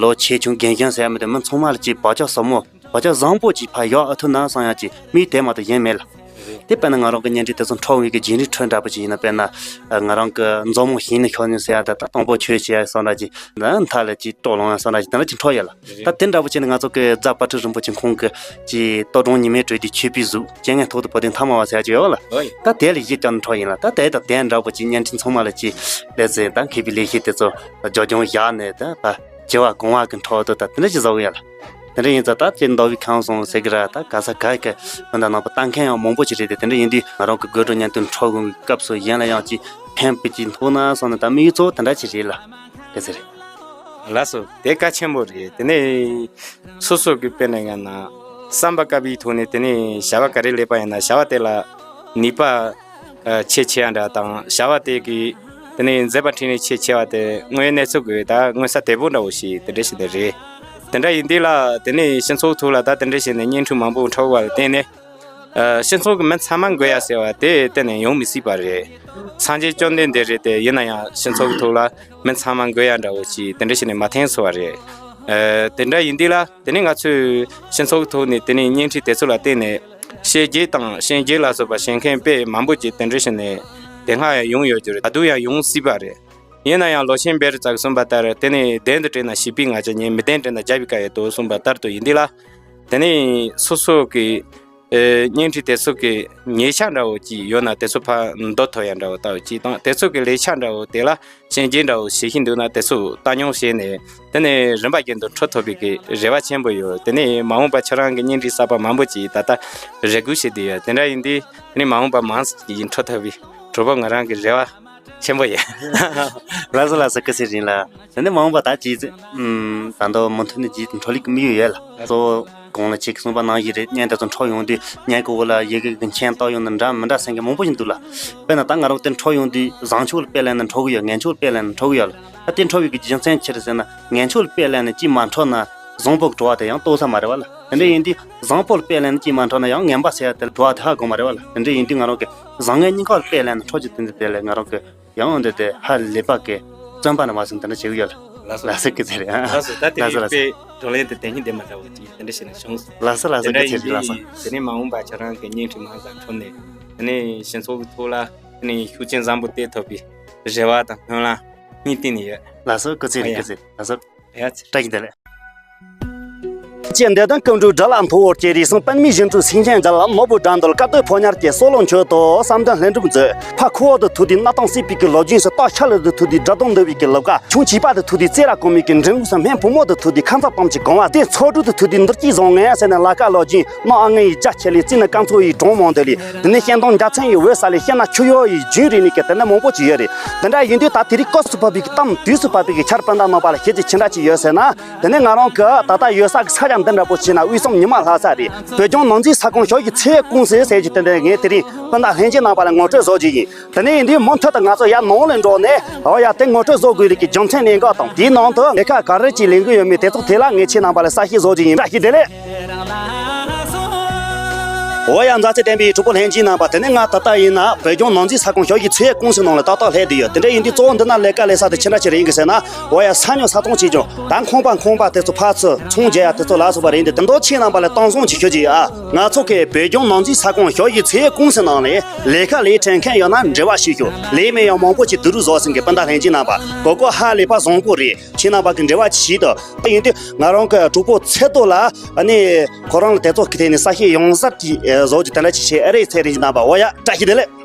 ལོ་ཆེ་ཆུང་རྒན་གཞོན་ཟེར་ཡག་མི་འདུག་མི་ཚང་མ་ལ་ཅིག་བག་ཆགས་ཟབ་མོ། བག་ཆགས་བཟང་པོ་ཅིག་ཕར་ཡག་ཨ་ཐུག་ན་བསམ་ཡག་ཅིག་མི་དེ་མ་གཏོགས་གཞན་མེད་ལ། དེ་དཔེར་ན་ང་རང་གི་བརྙན་འཕྲིན་དེ་ཚོ་འཕྲོ་བའི་གི་རྗེས་འབྲས་འཕྲོད་འདྲ་པོ་ཅིག་ཡིན་ན། དཔེར་ན་ང་རང་གི་མཛོ་མོ་ཞིང་ནས་ཤོར་ནས་ཟེར་ཡག་དང་། ད་དང་པོ་ཆོས་བྱེད་ཡག་བསམ་འདྲ་ཅིག་ད་མཐའ་ལ་ཅིག་སྤྲོ་ལངས་ཡག་བསམ་འདྲ་ཅིག་དེ་འདྲ་ཅིག་འཕྲོ་ཡོད་ལ། ད་དེ་འདྲ་པོ་བྱས་ནས་ང་ཚོ་གི་རྫ་དཔལ་སྤྲུལ་རིན་པོ་ཆེ་ཁོང་གི་ཅིག་ལྟོ་སྒྲོན་ཉི་མའི་དྲོད་དེ་མཆོད་པའི་གཟུགས། རྐྱེན་ངན་ཐོག་ཏུ་བུད་དེ་མཐའ་མ་བ་ཟེར་ཡག་ཅིག་ཡོད་ལ། ད་དེ་ལ་གཞི་བཅོལ་ནས་འཕྲོ་ཡིན་ལ། ད་དེ་དང་དེ་འདྲ་པོ་ཅིག་བརྙན་འཕྲིན་ཚང་མ་ལ་ཅིག་སླེབས་ཚེ་ད་མཁས་པའི་ལས་བྱེད་དེ་ཚོ་རྒྱབ་ལྗོངས་བཞག་ནས་ད་ཕར་བྱེ་བ་གང་བ་གི་འཕྲོ་འོ་དོ་ད་དེ་འདྲ་ཅིག་བཟོ་གི་ཡོད་ལ། དེ་འདྲ་ཡིན་ཙང་ད་ཅིག་མདོ་དབུས་ཁམས་གསུམ་ཟེར་གི་ར། ད་ག་ས་ག་གི་མི་འདྲ་ནང་པ་ལྟ་མཁན་ཡང་མང་པོ་ཅིག་རེད་དེ། དེ་འདྲ་ཡིན་དུས་ང་རང་གི་དགོད་བྲོ་བརྙན་ཐུང་འཕྲོ་དགོས་པའི་སྐབས་སུ་གཞན་ལ་ཡང་ཅིག་ཕན་པ་ཅིག་ཐོགས་ན་བསམ་ནས་ད་དམིགས་ཡུལ་གཙོ་བོ་དེ་འདྲ་ཅིག་རེད་ལ། དེ་ཟེར། ལགས་སོ། དེ་གལ་ཆེན་པོ་རེད། དེ་ནས་སོ་སོ་གི་དཔེར་ན་ཡང་ན་བསམ་པ་བཀབ་པའི་ཐོག་ནས་དེ་ནས་བྱ་བ་ག་རེ་ལས་པ་ཡིན་ན་བྱ་བ་དེ་ལ་ནུས་པ་ཨ་ཆེ་ཆེ་ཡག་འདྲ་དང་། བྱ་བ་དེ་གི་དེ་ནས་མཛད་པ་འཕྲིན་ལས་ཆེ་ཆེ་བ་དེ་དངོས་གནས་ཚུལ་དགོས་ད་མངོན་གསལ་དོད་པོ་འདྲ་བོ་ཞིག་དེ་འདྲ་ཞིག་དེ་རེད། དེ་འདྲ་ཡིན་དུས་ལ་དེ་ནས་སྤྱི་ཚོགས་ཐོག་ལ་ད་དེ་འདྲ་བྱས་ནས་བརྙན་འཕྲིན་མང་པོ་འཁྲབ་པ་ལ་བརྟེན་ནས། ཨ། སྤྱི་ཚོགས་ཀྱི་མི་ཚང་མ་འགོས་ཡག་ཟེར་བ་དེ་གཏན་ནས་ཡོང་མི་སྲིད་པ་རེད། སངས་རྒྱས་བཅོམ་ལྡན་འདས་རེད་དེ། ཡིན་ན་ཡང་སྤྱི་ཚོགས་ཀྱི་ཐོག་ལ་མི་ཚང་མ་འགོས་ཡག་འདྲ་བོ་ཅིག་དེ་འདྲ་བྱས་ནས་མ་ཐོན་སོང་བ་རེད། ཨ། དེ་འདྲ་ཡིན་དུས་ལ་དེ་ནས་ང་ཚོས་སྤྱི་ཚོགས་ཀྱི་ཐོག་ནས་དེ་ནས་བརྙན་འཕྲིན་དེ་ཚོ་ལ་བརྟེན་ནས་བཤད་རྒྱུ་དང་ཤེས་རྒྱུ་ལ་སོགས་པ་བྱེད་མཁན་དཔེ་མང་པོ་ཅིག་དེ་འདྲ་བྱས་ནས་དེ་སྔ་ཡང་ཡོང་ཡོད་རྒྱུ་རེད། ད་དུང་ཡང་ཡོང་སྲིད་པ་རེད། ཡིན་ན་ཡང་ལོ་ཆེན་བེ་རི་ཙ་གིས་གསུངས་པ་ལྟར། དེ་ནས་གདན་དུ་བྲིས་ན་བྱིས་པའི་ང་རྒྱལ་ཉེ། མི་གདན་བྲིས་ན་རྒྱལ་བའི་བཀའ་ཡི་དོན་གསུངས་པ་ལྟར་དུ་ཡིན་དུས་ལ། དེ་ནས་སོ་སོ་གི་ཨེ་བརྙན་འཕྲིན་དེ་ཚོ་གི་ཉེ་ཆ་འདྲ་བོ་ཅིག་ཡོད་ན་དེ་ཚོ་ཕར་འདོན་ཐུབ་ཡག་འདྲ་བོ་ལྟ་བུ་ཅིག་དང་། དེ་ཚོ་གི་ལེགས་ཆ་འདྲ་བོ་དེ་ལ་ཤན་འབྱེད་འདྲ་བོ་བྱེད་ཤེས་འདུག་ན་དེ་ཚོ་བཏང་སྙོམས་བྱས་ནས། དེ་ནས་རིམ་པ་བཞིན་དུ་འཕྲོད་ཐུབ་པའི་གི་རེ་བ་ཆེན་པོ་ཡོད། དེ་ནས་མ་འོངས་པ་ཁྱེད་རང་གི་བརྙན་འཕྲིན་གསར་པ་མང་པོ་ཅིག་ད་ལྟ་རེ་སྒུག་བྱས་བསྡད་ཡོད། དེ་འདྲ་ཡིན་དུས་དེ་ནས་མ་འོངས་པ་མང་ཙམ་ཅིག་འཕྲོད་ཐུབ་པའི་གྲོགས་པོ་ང་རང་གི་རེ་བ་ཆེན་པོ་ཡིན། ལགས་སོ་ལགས་སོ། སྐུ་ཚེ་རིང་ལགས། དེ་ནས་མ་འོངས་པ་ད་ཅིག་ཨུམ་ད་ལྟ་མུ་མཐུད་ནས་ཅིག་འཕྲོ་ལུགས་ཀྱི་དམིགས་ཡུལ་ཡོད་ལ། གཙོ་བོ་གོང་ལ་ཁྱེད་ཀྱིས་གསུངས་པ་ནང་བཞིན་རེད། བརྙན་དེ་ཚོ་འཕྲོ་ཡོང་དུས་བརྙན་གྱི་འོག་ལ་ཡི་གེ་གི་མཆན་བཏགས་ཡོང་ནི་འདྲ་མི་འདྲ་ཟེར་མཁན་མང་པོ་ཞིག་འདུག་ལ། དཔེར་ན་ད་ང་རང་དེ་འཕྲོ་ཡོང་དུས་བཟང་ཕྱོགས་ལ་དཔེ་ལེན་ན་འཕྲོ་གི་ཡོད། ངན་ཕྱོགས་ལ་དཔེ་ལེན་ན་འཕྲོ་གི་ཡོད་ལ། ད་དེ་འཕྲོ་བའི་གི་རྒྱུ་མཚན་ཅི་རེད་ཟེར་ན། ངན་ཕྱོགས་ལ་དཔེ་ལེན་ན་ཅིག་མ་འཕྲོད་ན་བཟང་པོ་གི་བྲོ་བ་དེ་ཡང་རྟོགས་ས་མ་རེད་བ་ལ། དེ་འདྲ་ཡིན་དུས་བཟང་པོ་ལ་དཔེ་ལེན་ན་ཅིག་མ་འཕྲོད་ན་ཡང་ངན་པ་ཟེར་ཡ་དེ་ལ་བྲོ་བ་དེ་ཧ་གོ་མ་རེད་བ་ལ། དེ་འདྲ་ཡིན་དུས་ང་རང་གི་བཟང་ངན་གཉིས་ཀ་ལ་དཔེ་ལེན་ན་འཕྲོད་ཀྱི། དེ་འདྲ་དེ་ལས་ང་རང་གི་ཡང་འདི་དེ་ཧ་ལས་པ་གི་བརྩོན་པ་ནི་མ་སོང་། དེ་འདྲ་བྱེད་ཀྱི་ཡོད་ལ། ལགས་སོ། ལགས་སོ། སྐུ་ཚེ་རིང་། ལགས་སོ། ད་དེ་ལགས་སོ་རིང་ལགས་སོ། དཔེ་བགྲོ་གླེང་དེ་དེ་སྙིང་དེ་མ་འདྲ་བ་ཅིག་དེ་འདྲ་བྱས་ནས་བྱུང་སོང་། ལགས་སོ་ལགས་སོ། དེ་འདྲ་སྐུ་ཚེ་ཡིན་རིང་ལགས་སོ། དུས་དེ་ནས་མ་འོངས་པ་ཁྱེད་རང་གི་བརྙན་འཕྲིན་མང་ཙམ་འཕྲོད་ནས། དེ་ནས་སྤྱི་ཚོགས་ཀྱི་ཐོག་ལ་དེ་ནས་ཤུགས་རྐྱེན་བཟང་པོ་སྟེར་ཐུབ་པའི་རེ་བ་དང་སྨོན་ལམ་སྙིང་གཏིང་ནས་ཡོད། ལགས་སོ། སྐུ་ཚེ་རིང་། ཨ་ཡ། སྐུ་ཚེ་རིང་། ལགས་སོ། ཨ་ཡ་ཚེ། བཀྲ་ཤིས་བདེ་ལེགས། ཅེས་འདི་དང་ཀུན་འགྲོའི་དགྲ་ལ་མཐོ་བོར་སྐྱེས། རིགས་གསུམ་པདྨའི་བཞིན་དུ་སེང་ཆེན་མཇལ། ནོར་བུ་དགྲ་འདུལ་དཀའ་སྡུག་ཕོ་ཉར་སྐྱེས། གསོ་ལོ་མཆོད་དོ་བསམ་དོན་ལྷུན་གྲུབ་མཛོད། ཕ་ཁུ་བོ་དང་ཐུག་དུས་སྣ་ཐང་སྲིད་པའི་གི་ལོ་རྒྱུས་སུ། སྟག་ཤ་ལུ་དང་ཐུག་དུས་དགྲ་གདོང་འདུལ་བའི་གི་ལུག་ག་ཆུང་བྱིས་པ་དང་ཐུག་དུས་རྩེ་ར་གོང་མའི་གི་འབྲིང་བུ་སུ། སྨན་བུ་མོ་དང་ཐུག་དུས་ཁ་མཚར་གཏམ་གྱི་གོང་བ། དེ་ཚོ་དྲུག་དང་ཐུག་དུས་འདུལ་སྐྱེས་བཟང་ངན་ཟེར་ནས། ལ་ཀ་ལོ་རྒྱུས་ནག་ཨ་ངན་ཡི་རྒྱ་ཆེ་ལས་རྩིས་ནི་རྐང་ཚོ་ཡི་གྲོང་མང་དེ་ལས། དེ་ནས་ཤིང་སྡོང་འཇའ་ཚོན་ཡི་འོད་ས་ལས། ཤིང་ནགས་ཆུ་གཡོ་ཡི་རྒྱུན་རིང་ནས་གི་དེ་ནས་མང་པོ་ཅིག་ཡོད་རེད། དེ་འདྲ་ཡིན་དུས་ད་དེ་རིང་སྐབས་སུ་བབས་པའི་གི་གཏམ་དུས་སུ་བབས་པའི་གི་ཆར་སྤུན་ཟླ་རྣམ་པ་ལ་བཤད་རྒྱུ་ཅི་འདྲ་ཅིག་ཡོད་ཟེར་ན། དེ་ནས་ང་རང་གི་ད་ལྟ་ཡོད་ས་གི་ས་ཆ་འདི་འདྲ་པོ་ཕྱིན་ན་དབུས་གཙང་ཉི་མ་ལྷ་ས་རེད། བོད་ལྗོངས་ནག་འཛིན་ས་ཁོངས་ཞོལ་གྱི་ཚེ་ཡི་ཀུང་སི་ཟེར་གྱི་དེ་འདྲ་ངས་དེ་རིང་སྤུན་ཟླ་ལྷན་རྒྱས་རྣམ་པ་ལ་ངོ་སྤྲོད་བཟོ་རྒྱུ་ཡིན། དེ་ནས་ཡིན་དུས་མུ་མཐུད་དུ་ང་ཚོ་ཡར་ནང་ལ་འགྲོ་ནས། འོ་ཡ། དེ་ངོ་སྤྲོད་བཟོ་དགོས་རིགས་ཀྱི་རྒྱུ་མཚན་གནད་འགག་དང་དེའི་ནང་དུ་ལས་ཀ་ག་རེ་ཅིག་ལས་འགུལ་ཡོད་མེད་དེ་ཚོ་དེ་ལ་ངས་ཁྱེད་རྣམ་པ་ལ་གསལ་བཤད་བཟོ་རྒྱུ་ཡིན། བཀྲ་ཤིས་བདེ་ལེགས། འོ་ཡ། མཛའ་བརྩེ་ལྡན་པའི་གྲོགས་པོ་ལྷན་རྒྱས་རྣམ་པ། དེ་ནས་ང་ད་ལྟ་ཡིན་ན་བོད་ལྗོངས་ནག་འཛིན་ས་ཁོངས་ཞོལ་གྱི་ཚེ་ཡི་ཀུང་སི་ནང་ལ་ཏག་ཏག་སླེབས་བསྡད་ཡོད། དེ་འདྲ་ཡིན་དུས་གཙོ་བོ་འདི་ན་ལས་ཀ་ལས་ས་དེ་ཅི་འདྲ་ཅིག་རེད་ཡིན་གི་ཟེར་ན། འོ་ཡ། ས་ཉོ་ས་ཚོང་བྱེད་རྒྱུ། ད་ཁང་པ་ཁང་པ་དེ་ཚོ་ཕར་ཚུར་ཚོང་རྒྱག་ཡ་དེ་ཚོ་ལ་སོགས་པ་རེད་འདུག་དེ་ཚོ་ཁྱེད་རྣམ་པ་ལ་གཏམ་བཟང་ཅིག་ཞུ་རྒྱུ་ཡོད་ཨ། ང་ཚོ་གི་བོད་ལྗོངས་ནག་འཛིན་ས་ཁོངས་ཞོལ་གྱི་ཚེ་ཡི་ཀུང་སི་ནང་ལ་ལས་ཀ་ལས་དྲན་མཁན་ཡོད་ན་འབྲེལ་བ་བྱེད་ཤོག་ལས་མེད་ཡང་མང་པོ་ཅིག་བསྡུ་རུབ་བཟོ་ཟིན་གི་སྤུན་ཟླ་ལྷན་རྒྱས་རྣམ་པ། གོ་སྐབས་ཧ་ལས་པ་བཟང་པོ་རེད། ཁྱེད་རྣམ་པ་གི་འབྲེལ་བ་ཅིག་བྱེད་དང་། དེ་ཡིན་དུས་ང་རང་གི་གྲོགས་པོ་ཚེ་རྡོ་ལ་ཨ་ནི་ཁོ་རང་ལ་དེ་ཚོ་གི་ཐད་ནས་གསལ་བཤད་ཡང་གསར་གྱི་བཟོ་རྒྱུ་དེ་འདྲ་ཅིག་བྱེད་ཨེ་རེད། ཚེ་རིང་རྣམ་པ། འོ་ཡ། བཀྲ་ཤིས་བདེ་ལེགས།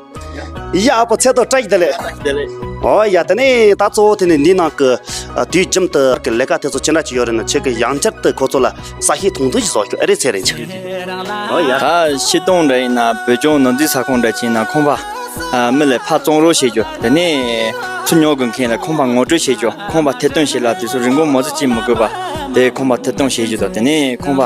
ཡ། ཨ་ཕོ་ཚེ་རྡོ་བཀྲ་ཤིས་བདེ་ལེགས། བདེ་ལེགས། འོ་ཡ། དེ་ནས་ད་གཙོ་བོ་དེ་ནས་འདི་ནང་གི་ཨ་དུས་རྒྱུན་དུ་གི་ལས་ཀ་དེ་ཚོ་ཅི་འདྲ་ཅིག་ཡོད་རེད་ན། ཁྱེད་ཀྱིས་ཡང་བསྐྱར་དུ་ཁོ་ཚོ་ལ་གསལ་བཤད་ཐུང་ཐུང་ཞིག་བཟོ་ཤོག་ཨེ་རེད། ཚེ་རིང་ཅིག། འོ་ཡ། ད་ཤི་སྟོང་འདྲ་ཡིན་ན་བོད་ལྗོངས་ནག་འཛིན་ས་ཁོངས་འདྲ་ཅིག་ཡིན་ན་ཁང་པ་ཨ་མི་ལ་ཕར་བཙོང་རོགས་བྱེད་རྒྱུ། དེ་ནས་ཚུར་ཉོ་དགོས་མཁན་ལ་ཁང་པ་ངོ་སྤྲོད་བྱེད་རྒྱུ། ཁང་པ་ཐེར་གཏོང་བྱེད་ལ་དུས་སུ་རིན་གོང་མང་ཙམ་ཅིག་མི་དགོས་པ་དེ་ཁང་པ་ཐེར་གཏོང་བྱེད་རྒྱུ་དང་། དེ་ནས་ཁང་པ་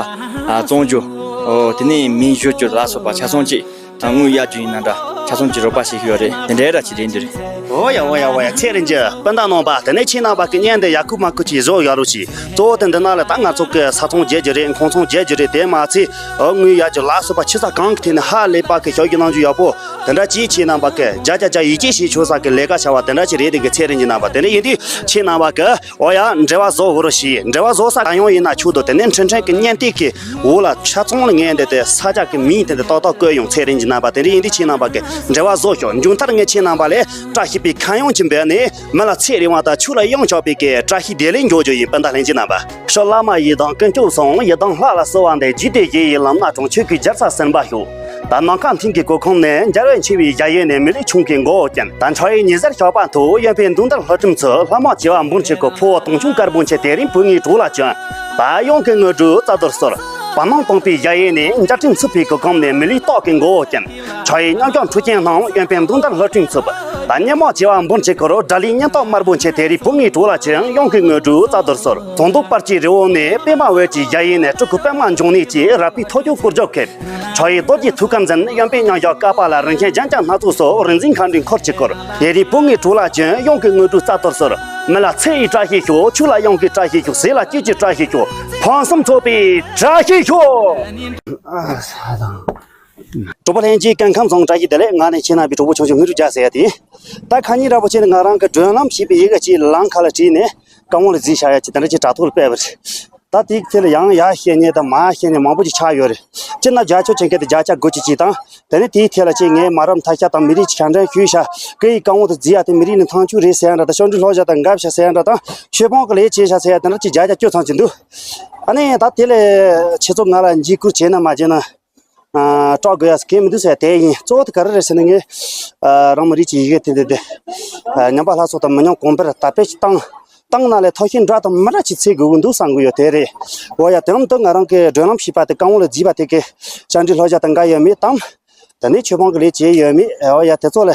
ཨ་བཙོང་རྒྱུ། འོ་དེ་ནས་མི་བཞུགས་རྒྱུ་ལ་སོགས་པ་ཆ་ཚང་ཅིག་ད་དངུལ་གཡར་རྒྱུ་ཡིན་ན་འདྲ། ཆ་ཚང་གི་རོགས་པ་བྱེད་ཤེས་ཡོད་རེད། དེ་འདྲའི་འདྲ་ཅིག་རེད་འདུག་རེད། འོ་ཡ། འོ་ཡ། འོ་ཡ། ཚེ་རིང་ཅིག་སྤུན་ཟླ་རྣམ་པ། དེ་ནས་ཁྱེད་རྣམ་པ་གི་བརྙན་འདི་ཡག་པོ་མ་པོ་ཅིག་བཟོ་ཡག་རོགས་ཞུ། གཙོ་བོ་དེ་འདི་ནང་ལ་ད་ང་ཚོ་གི་ས་ཚོང་རྒྱག་རྒྱུ་རེད། ཁང་ཚོང་རྒྱག་རྒྱུ་རེད། དེ་མ་ཚད་ཨ་དངུལ་གཡར་རྒྱུ་ལ་སོགས་པ་ཆུ་ཚ་གང་གི་ཐད་ནས་ཧ་ལས་པ་གི་ཞབས་ཞུ་གནང་རྒྱུ་ཡག་པོ་དེ་འདྲ་ཅིག་ཁྱེད་རྣམ་པ་གི་བརྒྱ་ཆ་བརྒྱ་ཡིད་ཆེས་བྱེད་ཆོག་ས་གི་ལས་ཀ་བྱ་བ་དེ་འདྲ་ཅིག་རེད། དེ་གི་ཚེ་རིང་ཅིག་རྣམ་པ། དེ་འདྲ་ཡིན་དུས་ཁྱེད་རྣམ་པ་གི་འོ་ཡ། འབྲེལ་བ་བཟོ་དགོས་རོགས་ཞུ། འབྲེལ་བ་བཟོ་ས་གང་ཡོང་ཡིན་ན་ཆོག་འདུག་དེ་ནས་འཕྲིན་ཕྲན་གྱི་བརྙན་དེབ་ཀྱི་འོག་ལ་ཆ་ཚང་ལ་ངས་འདི་དེ་ས་ཆ་གི་མིང་དེ་འདི་ཏག་ཏག་བཀོད་ཡོང་། ཚེ་རིང་ཅིག་རྣམ་པ། དེ་འདྲ་ཡིན་དུས་ཁྱེད་རྣམ་པ་གི་འབྲེལ་བ་བཟོ་ཤོག་མཇུག་མཐར་ངས་ཁྱེད་རྣམ་པ་ལ་བཀྲ་ཤིས་པའི་ཁ་གཡང་ཅིག་འབོད་ནས། མི་ལ་ཚེ་རིང་བ་དང་ཆོས་ལ་གཡང་ཆགས་པའི་གི་བཀྲ་ཤིས་བདེ་ལེགས་འབྱོར་རྒྱུ་ཡིན། སྤུན་ཟླ་ལྷན་རྒྱས་རྣམ་པ། ཕྱི་བླ་མ་ཡི་དམ་དཀོན་མཆོག་གསུམ། ཡི་དམ་ལྷ་ལ་གསོལ་བ་འདེབས། རྒྱུད་སྡེ་བཞི་ཡི་ལམ་སྣ་དྲོངས། ཆོས་ཀྱི་རྒྱལ་ས་ཟིན་པ་ཤོག་ད་ནམ་མཁའ་མཐིང་གི་གོ་ཁུངས་ནས། འཇའ་རིས་ཆེ་བའི་གཞལ་ཡས་ནས། མི་ལུས་ཆུང་གི་མགོ་བོ་བརྐྱངས། ད་འཆར་ཡན་ཉི་ཟེར་ཞགས་པ་མཐོ། གཡོན་པས་མདུང་དར་ལྷ་ཁྲིམས་ཚུགས། ལྷ་མོ་བྱེ་བ་འབུམ་གཅིག་གི། ཕུ་བོ་དུང་སྐྱོང་དཀར་པོ་མཆེད། དེ་རིང་བུ་ངའི་གྲོགས་ལ་བྱོན། ད་གཡང་གི་དངོས་གྲུབ་རྩ་རྡོར་གསོལ། བར་སྣང་སྟོང་པའི་གཞལ་ཡས་ནས། འཇའ་སྤྲིན་འཚུབ་པའི་གོ་ཁུངས་ནས། མི་ལུས་སྟག་གི་མགོ་བོ་བརྐྱངས། འཆར་ཡན་གཡང་ལྗང་ཁྲོ་ཆེན་སྣང་། གཡོན་པས་མདུང་དར་ལྷ་ཁྲིམས་ཚུགས། ད་སྙེ་མོ་བྱེ་བ་འབུམ་གཅིག་གི། དགྲ་ལུས་གཉེན་སྟོབས་དམར་པོ་མཆེད། དེ་རིང་བུ་ངའི་གྲོགས་ལ་བྱོན། གཡང་གི་དངོས་གྲུབ་རྩ་རྡོར་གསོལ། ཟངས་མདོག་དཔལ་གྱི་རི་བོ་ནས། པདྨ་འོད་ཀྱི་གཞལ་ཡས་ནས། སྤྲུལ་སྐུ་པདྨ་འབྱུང་གནས་ཀྱིས། རལ་པའི་ཐོར་ཅོག་སྐུ་རྒྱབ་ཁེབས། འཆར་ཡན་རྡོ་རྗེ་ཐུགས་ཀར་འཛིན། གཡོན་པས་མཉམ་བཞག་བསྐལ་པ་ལ། རིན་ཆེན་རྒྱན་ཆ་སྣ་ཚོགས་སོགས། རིག་འཛིན་མཁའ་འགྲོའི་འཁོར་གྱིས་བསྐོར། དེ་རིང་བུ་ངའི་གྲོགས་ལ་བྱོན། གཡང་གི་དངོས་གྲུབ་རྩ་རྡོར་གསོལ། མི་ལ་ཚེ་ཡི་བཀྲ་ཤིས་ཤོག་ཆོས་ལ་གཡང་གི་བཀྲ་ཤིས་ཤོག་ཟས་ལ་སྐྱིད་ཀྱི་བཀྲ་ཤིས་ཤོག་ཕུན་སུམ་ཚོགས་པའི་བཀྲ་ཤིས་ཤོག་གྲོགས་པོ་ལྷན་རྒྱས་སྐུ་ཁམས་བཟང་། བཀྲ་ཤིས་བདེ་ལེགས། ང་ནི་ཁྱེད་རྣམ་པའི་གྲོགས་པོ་ཆུང་ཆུང་དངོས་གྲུབ་རྒྱལ་ཟེར་ཡ་དེ་ཡིན། ད་ཁ་ཉིན་ར་བོ་ཆེ་ནས་ང་རང་གི་སྒྲོན་ལམ་ཞེས་པའི་ཡི་གེ་གཅིག་ལམ་ཁ་ལ་བྲིས་ནས་རྐང་བ་ལ་བརྫིས་བཞག་ཡ་ཅིག་དེ་འདྲ་ཅིག་དྲ་ཐོག་ལ་སྤེལ་བ་རེད། ད་དེའི་ཐད་ལ་ཡང་ཡར་བཤད་མཁན་དང་མར་བཤད་མཁན་མང་པོ་ཅིག་ཆགས་ཡོད་རེད། སྤྱིར་ན་བརྒྱ་ཆ་བྱེད་མཁན་དེ་བརྒྱ་ཆ་དགུ་བཅུ་ཅིག་དང་། དེ་ནས་དེའི་ཐད་ལ་ཅིག་ངས་མ་རབས་མཐའ་ཤ་དང་མི་རིགས་ཀྱི་ཞབས་འདྲེན་ཞུས་ཤག་སྐུ་ཡི་རྐང་བ་དེ་བརྫིས་ཡ་དེ་མི་རིགས་ནི་ཐང་ཆུ་རེད་ཟེར་ཡ་འདྲ་དང་། ཕྱོགས་འགྲིག་ལྷོད་བཞག་དང་འགབ་ཤ་ཟེར་ཡ་འདྲ་དང་། ཆོས་སྤོང་གི་ལས་བྱས་ཤག་ཟེར་ཡ་དེ་འདྲ་ཅིག་བརྒྱ་ཆ་བཅུ་ཙམ་ཅིག་འདུག་ཨ་ནི་ད་དེ་ལས་ཁྱེད་ཚོ་ང་ལ་འཇིགས་སྐུལ་བྱས་ན་མ་བྱས་ན། ཨ། སྐྲག་དགོས་ཡ་གང་མི་འདུག་ཟེར་དེ་ཡིན། གཙོ་བོ་དེ་ག་རེ་རེད་ཟེར་ན་ངས། ཨ། རང་མི་རིགས་ཀྱི་ཡི་གེ་དེ་འདི་དེ། ཨ། ཉམས་པ་སླར་གསོ་དང་མི་ཉམས་གོང་འཕེལ་དར་སྤེལ་ཅིག་བཏང་། བཏང་ན་ལས་ཐབས་ཤེས་འདྲ་དང་མི་འདྲ་ཅིག་བྱེད་དགོས་ཀྱི་འདུག་བསམ་གྱི་ཡོད། དེ་རེད། འོ་ཡ། དེ་རིང་དུ་ང་རང་གི་སྒྲོན་ལམ་ཞེས་པ་དེ་རྐང་བ་ལ་བརྫིས་པ་དེ་གི་ཕྱོགས་འགྲིག་ལྷོད་བཞག་དང་འགབ་ཡོད་མེད་དང་། དེ་ནས་ཆོས་སྤོང་གི་ལས་བྱས་ཡོད་མེད། འོ་ཡ། དེ་ཚོ་ལ་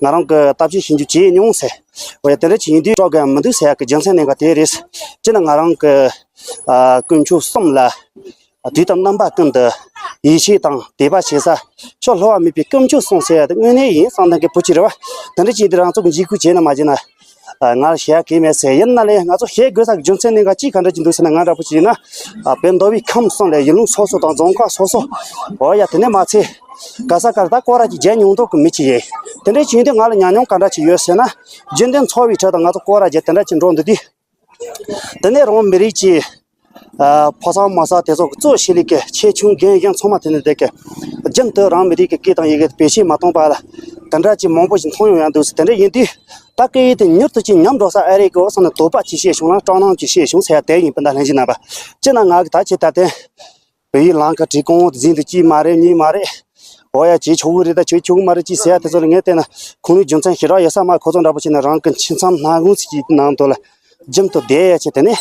ང་རང་གི་བརྟག་དཔྱད་ཞིབ་འཇུག་བྱས་མྱོང་ཟེར། འོ་ཡ། དེ་འདྲ་ཅིག་ཡིན་དུས་སྐྲག་དགོས་ཡ་མི་འདུག་ཟེར་ཡ་གི་རྒྱུ་མཚན་གནད་འགག་དེ་རེད། སྤྱིར་ན་ང་རང་གི། ཨ། དཀོན་མཆོག་གསུམ་ལ། དུས་དང་རྣམ་པ་ཀུན་ཏུ་ཡིད་ཆེས་དང་དད་པ་བྱེད་ས། ཕྱོགས་བསླུ་བ་མེད་པའི་དཀོན་མཆོག་གསུམ་ཟེར་ཡ་དེ་དངོས་གནས་ཡིན་བསམ་ལྡན་གྱི་བུ་གཅིག་རེད་བ། དེ་འདྲ་ཅིག་དེ་རང་ཚོ་གི་འཇིགས་སྐུལ་བྱས་ན་མ་བྱས་ན། ཨ། ང་ལ་བཤད་ཡ་གང་མེད་ཟེར། ཡིན་ན་ལས་ང་ཚོ་བཤད་དགོས་ས་གི་རྒྱུ་མཚན་གནད་འགག་ཅིག་ག་འདྲ་ཅིག་འདུག་ཟེར་ན། ང་འདྲ་པོ་ཅིག་ཡིན་ན། ཨ། བོད་མདོ་དབུས་ཁམས་གསུམ་ལ་ཡུལ་ལུང་སོ་སོ་དང་རྫོང་ཁག་སོ་སོ། འོ་ཡ། དེ་ནས་མ་ཚད། ག་ས་ག་རེ་ད་སྐོར་ར་ཅིག་བརྒྱབ་མྱོང་མདོག་གི་མི་ཅིག་ཡིན། དེ་འདྲ་ཅིག་ཡིན་དུས་ང་ལ་ཉམས་མྱོང་ག་འདྲ་ཅིག་ཡོད་ཟེར་ན། རྒྱུན་ལྡན་འཚོ་བའི་ཁྲོད་དུ་ང་ཚོ་སྐོར་ར་བརྒྱབ་དེ་འདྲ་ཅིག་འགྲོ་འདུག་དུས། དེ་ནས་རང་མི་རིགས་ཀྱི། ཨ། ཕོ་གསར་མོ་གསར་དེ་ཚོ་གི་གཙོ་ཆེ་ལས་ཀྱི་ཆེ་ཆུང་རྒན་གཞོན་ཚང་མ་དེ་ནས་བསྡད་ཀྱི། རྒྱུན་དུ་རང་མི་རིགས་ཀྱི་སྐད་དང་ཡི་གེ་བེད་སྤྱོད་མ་བཏང་བ་ལ་དེ་འདྲ་ཅིག་མང་པོ་ཞིག་མཐོང་ཡོང་ཡ་འདུག་ཟེར། དེ་འདྲ་ཡིན་དུས་ ད་སྐད་ཡིག་དེ་མྱུར་དུ་ཅིག་ཉམས་འགྲོ་ས་ཨེ་རེད་གོ་བསམ་ནས་དོགས་པ་ཅིག་བྱས་བྱུང་ན་སྐྲག་སྣང་ཅིག་བྱས་བྱུང་ཟེར་ཡ་དེ་ཡིན། སྤུན་ཟླ་ལྷན་རྒྱས་རྣམ་པ། སྤྱིར་ན་ང་གི་ད་ཆེ་ད་དེ་བོད་ཡིག་ལམ་ཁ་བྲིས་གོང་འཛིན་དུ་ཅིག་མ་རེད་གཉིས་མ་རེད། འོ་ཡ་བྱེད་ཆོག་གི་རེད་ད་བྱེད་ཆོག་གི་མ་རེད་ཅིག་ཟེར་ཡ་དེ་ཚོ་ལ་ངས་བལྟས་ན་ཁུངས་ལུང་རྒྱུ་མཚན་ཞེ་དྲག་ཡོད་ས་མ། ཁོ་ཚོ་འདྲ་པོ་བྱས་ན་རང་གི་འཆི་མཚམས་སྣང་ངོ་ཅིག་གི་ནང་དུ་ལ་རྒྱུན་དུ་བསྡད་ཡ་ཆེ་དེ་ནས།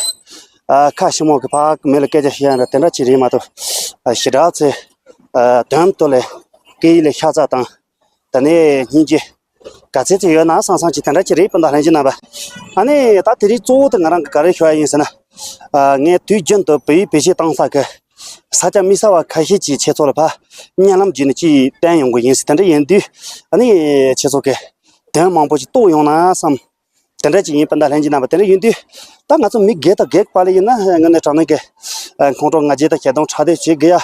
ཨ་ཁ་ཞིམ་མོ་གི་ཕ་གི་མི་ལ་སྐད་ཆ་བཤད་ཡ་འདྲ་དེ་འདྲ་ཅིག་རེད་མ་གཏོགས། ཨ་ཞེ་དྲག་ཚེ་ཨ་དོན་དུ་ལས་སྐད་ཡིག་ལ་ཤ་ཚ་དང་། ད་ནས་སྙིང་རྗེ་ག་ཚད་ཚད་ཡོད་ན་སང་སང་ཅིག་དེ་འདྲ་ཅིག་རེད་སྤུན་ཟླ་ལྷན་རྒྱས་རྣམ་པ། ཨ་ནི་ད་དེ་རིང་གཙོ་བོ་དེ་ང་རང་གི་ག་རེ་ཞུ་ཡ་ཡིན་ཟེར་ན། ཨ་ངས་དུས་རྒྱུན་དུ་བོད་ཡིག་བེད་སྤྱོད་བཏང་ས་གི་ས་སྐྱ་དམིགས་བསལ་བ་ཁ་ཤས་ཀྱིས་ཁྱེད་ཚོ་ལ་ཕར་བརྙན་ལམ་བརྒྱུད་ནས་ཅིག་བསྟན་ཡོང་གི་ཡིན་ཟེར། དེ་འདྲ་ཡིན་དུས་ཨ་ནི་ཁྱེད་ཚོ་གི་དོན་མང་པོ་ཅིག་རྟོགས་ཡོང་ན་བསམ། དེ་འདྲ་ཅིག་ཡིན་སྤུན་ཟླ་ལྷན་རྒྱས་རྣམ་པ། དེ་འདྲ་ཡིན་དུས་ད་ང་ཚོ་མི་སྒེར་དང་སྒེར་བར་ལ་ཡིན་ན་དངོས་གནས་དྲང་གནས་ཀྱི་ཨ་ཁོང་ཁྲོ་ང་རྒྱལ་དང་ཞེ་སྡང་ཕྲག་དོག་བྱེད་དགོས་ཡ།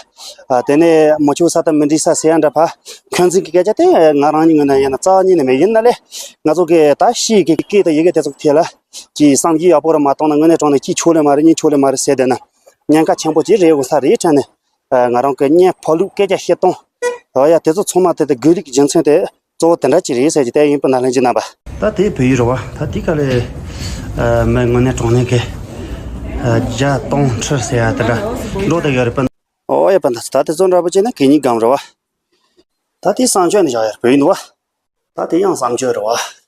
ཨ་དེ་ནས་མི་ཆོག་ས་དང་མི་འགྲིག་ས་ཟེར་ཡ་འདྲ་ཕར་འཁོན་འཛིན་གྱི་སྐད་ཆ་དེ་ང་རང་ཉིད་ངོས་ནས་ཡིན་ན་རྩ་བ་ཉིད་ནས་མེད། ཡིན་ན་ལས་ང་ཚོ་གི་ད་ཤེས་ཀྱི་སྐད་དང་ཡི་གེ་དེ་ཚོ་ཐད་ལ་ཅིག་བསམ་གཞིག་ཡག་པོ་ར་མ་བཏང་ན་དངོས་གནས་དྲང་གནས་ཅིག་ཆོག་ལེ་མ་རེད་གཉིས་ཆོག་ལེ་མ་རེད་ཟེར་བསྡད་ན་ཉེན་ཁ་ཆེན་པོ་ཅིག་རེད་འོ་ས་རེད་དྲན་ནས། ཨ་ང་རང་གི་བརྙན་ཕབ་ལུགས་སྐད་ཆ་བཤད་སྟངས་འོ་ཡ་དེ་ཚོ་ཚང་མ་དེ་དེ་དགོས་རིགས་རྒྱུ་མཚན་དེ། གཙོ་བོ་དེ་འདྲ་ཅིག་རེད་ཟེར་གྱི་དེ་ཡིན་སྤུན་ཟླ་ལྷན་རྒྱས་རྣམ་པ། ད་དེ་བོད་ཡིག་རེད་བ། ད་དེ་ག་ལེ་མི་དངོས་གནས་དྲང་གནས་ཀྱི་བརྒྱ་སྟོང་ཁྲི་ཟེར་ཡ་དེ་འདྲ་འགྲོ་བསྡད་ཡོད་རེད་སྤུན། ཨོ་ཡ་སྤུན་ཟླ་ད་དེ་ཚོ་འདྲ་པོ་བྱས་ན་གད་སྙིགས་སྒམ་རེད་བ། ད་དེ་བསམ་སྤྱོད་ནས་བཞག་ཡ་བོད་ཡིག་འདུག་བ། ད་དེ་ཡང་བསམ་སྤྱོད་རེད་བ།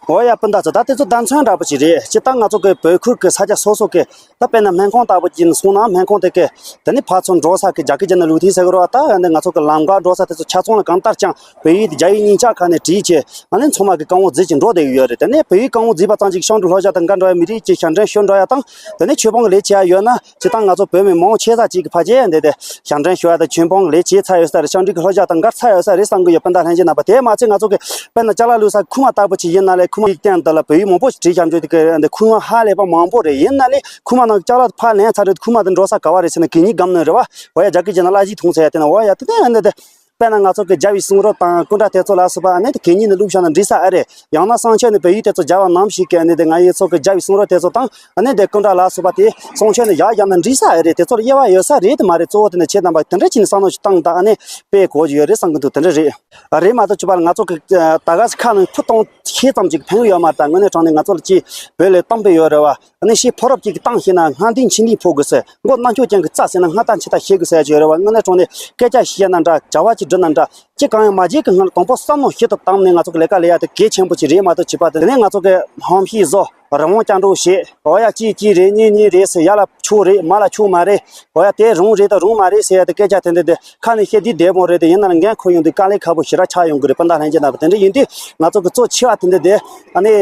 ཨོ་ཡ་སྤུན་ཟླ་ཚོ་ད་དེ་ཚོ་བརྡ་མཚོན་འདྲ་པོ་ཅིག་རེད། སྤྱིར་བཏང་ང་ཚོ་གི་བོད་ཁུལ་གི་ས་ཆ་སོ་སོ་གི་ད་དཔེར་ན་སྨན་ཁང་ལྟ་བུ་ཅིག་ནས་སོང་ན་སྨན་ཁང་དེ་གི་དེ་ནི་ཕར་ཚུར་འགྲོ་ས་གི་རྒྱ་སྐད་ཀྱི་ནི་ལུགས་མཐུན་ཟེར་གི་རེད་བ། ད་ཡང་ནི་ང་ཚོ་གི་ལམ་ཁ་འགྲོ་ས་དེ་ཚོ་ཆ་ཚང་ལ་གང་ལྟར་ཀྱང་བོད་ཡིག་དེ་རྒྱ་ཡིག་གཉིས་ཆ་ཁ་ནས་བྲིས་བྱས་ཨ་ནི་ཚང་མ་གི་རྐང་བ་བརྫིས་ཀྱི་འགྲོ་བསྡད་ཡོད་རེད། དེ་ནས་བོད་ཡིག་རྐང་བ་བརྫིས་པ་ཙམ་ཅིག་ཤང་འགྲོ་ལྷོ་བཞག་དང་འགའ་འགྲོ་ཡ་མི་རིགས་ཀྱི་ཞབས་འདྲེན་ཞུ་འགྲོ་ཡ་དང་དེ་ནས་ཆོས་སྤོང་གི་ལས་བྱེད་ཡ་ཡོད་ན། སྤྱིར་བཏང་ང་ཚོ་བོད་མི་མང་ཆེ་ས་ཅིག་གི་ཕ་རྒྱལ་འདི་དེ་ཞབས་འདྲེན་ཞུ་བ་དང་ཆོས་སྤོང་གི་ལས་བྱེད་ཚར་ཡོད་ས་རེད། ཞབས་འདྲེན་གི་ལྷོད་བཞག་དང་འགར་ཚར་ཡོད་ས་རེད་བསམ་གི་ཡོད་སྤུན་ཟླ་ལྷན་རྒྱས་རྣམ་པ། དེ་མ་ཚད་ང་ཚོ་གི་དཔེར་ན་ཅ་ལག་བླུགས་ས་ཁུག་མ་ལྟ་བུ་ཅིག་ཡིན་ན་ལས་ཁུག་མ་ཡིག་སྟེང་དུ་ལ་བོད་ཡིག་མང་པོ་ཞིག་བྲིས་བཞག་འཇོག་དེ་གི་འདི་ཁུག་མ་ཧ་ལས་པ་མང་པོ་རེད། ཡིན་ན་ལས་ཁུག་མ་ནང་ཅ་ལག་ཕར་ལེན་ཚར་རེད། ཁུག་མ་དེ་འགྲོ་ས་ག་བ་རེད་ཟེར་ན་གད་སྙིགས་སྒམ་ནང་རེད་བ། འོ་ཡ་རྒྱ་སྐད་བརྗོད་ན་བླ་གཞས་འཐུང་ཟེར་ཡ་དེ་ན་འོ་ཡ་དེ་ནས་འདི་དེ། དཔེར་ན་ང་ཚོ་གི་རྒྱལ་བའི་གསུང་རབ་དང་སྐུ་འདྲ་དེ་ཚོ་ལ་སོགས་པ་ཨ་ནི་དེ་གད་སྙིགས་ནས་བླུགས་བཞག་ན་འགྲིག་ས་ཨེ་རེད། ཡང་ན་གསང་སྤྱོད་ནས་བོད་ཡིག་དེ་ཚོ་སྦྱར་བ་ནམ་ཞིག་གི་ཨ་ནི་དེ་ང་ཡི་ཚོ་གི་རྒྱལ་བའི་གསུང་རབ་དེ་ཚོ་དང་ཨ་ནི་དེ་སྐུ་འདྲ་ལ་སོགས་པ་དེ་གསང་སྤྱོད་ནས་བཞག་བཞག་ན་འགྲིག་ས་ཨེ་རེད། དེ་ཚོར་དབྱེ་བ་ཡོད་ས་རེད་དེ་མ་རེད། གཙོ་བོ་དེ་ནི་ཁྱེད་རྣམ་པ་དེ་འདྲ་བྱས་ནས་བསམ་བློ་ཞིག་བཏང་དང་ཨ་ནི་དཔེ་གོ་རྒྱུ་ཡོད་རེད་བསམ་གི་འདུག་དེ་འདྲ་རེད། རེད་མ་གཏོགས་ཅི་པ་ལ་ང་ཚོ་གི་ད་ག་ས་ཁ་ནང་ཁུ་སྟོང་ཤེས་ཙམ་ཅིག་ཕན་གི་ཡོད་མ་རེད། ད་དངོས་གནས་དྲང་གནས་ང་ཚོ་ལ་ཅིག་བོད་ལས་བཏང་པའི་ཡོད་རེད་བ། ཨ་ནི་ཤེས་ཕོ་རབ་ཅིག་གི་བཏང་ཤེས་ན་སྔ་འདི་ཕྱི་འདི་ཕོ་དགོས་ཟེར། མགོ་རྣ་ཆོག་ཅན་གི་རྩ་ཟེར་ན་སྔ་ལྟ་ཕྱི་ལྟ་ཤེས་དགོས་ཟེར་ཡ་ཅིག་ཡོད་རེད་བ། དངོས་གནས་དྲང་གནས་སྐད་ཆ་བཤད་ཡ་ན་འདྲ། བྱ་བ་ཅིག་སྒྲུབ་ན་འདྲ། ཅི་གང་ཡང་མ་བརྗེད་གི་སྔོན་ལ་དང་པོ་བསམ་མནོ་ཞིབ་ཏུ་བཏང་ནས་ང་ཚོ་གི་ལས་ཀ་ལས་ཡ་དེ་གལ་ཆེན་པོ་ཅིག་རེད་མ་གཏོགས་ཅི་པ་དེ་ནས་ང་ཚོ་གི་ཧམ་ཤེད་བཟོ། རང་དབང་བཅའ་འགྲོ་བྱེད། འོ་ཡ་གཅིག་གཅིག་རེད་གཉིས་གཉིས་རེད་ཟེར། ཡ་ལ་ཆོག་རེད་མ་ལ་ཆོག་མ་རེད། འོ་ཡ་དེ་རུང་རེད་དང་རུང་མ་རེད་ཟེར་ཡ་དེ་སྐད་ཆ་དེ་འདྲ་དེ་ཁ་ནས་བཤད་དུས་བདེ་མོ་རེད་དེ་ཡིན་ན་ལ་འགན་ཁུར་ཡོང་དུས་དཀའ་ལས་ཁག་པོ་ཞེ་དྲག་ཆགས་ཡོང་གི་རེད་སྤུན་ཟླ་ལྷན་རྒྱས་རྣམ་པ། དེ་འདྲ་ཡིན་དུས་ང་ཚོ་གི་གཙོ་ཆེ་བ་དེ་འདྲ་དེ་ཨ་ནི་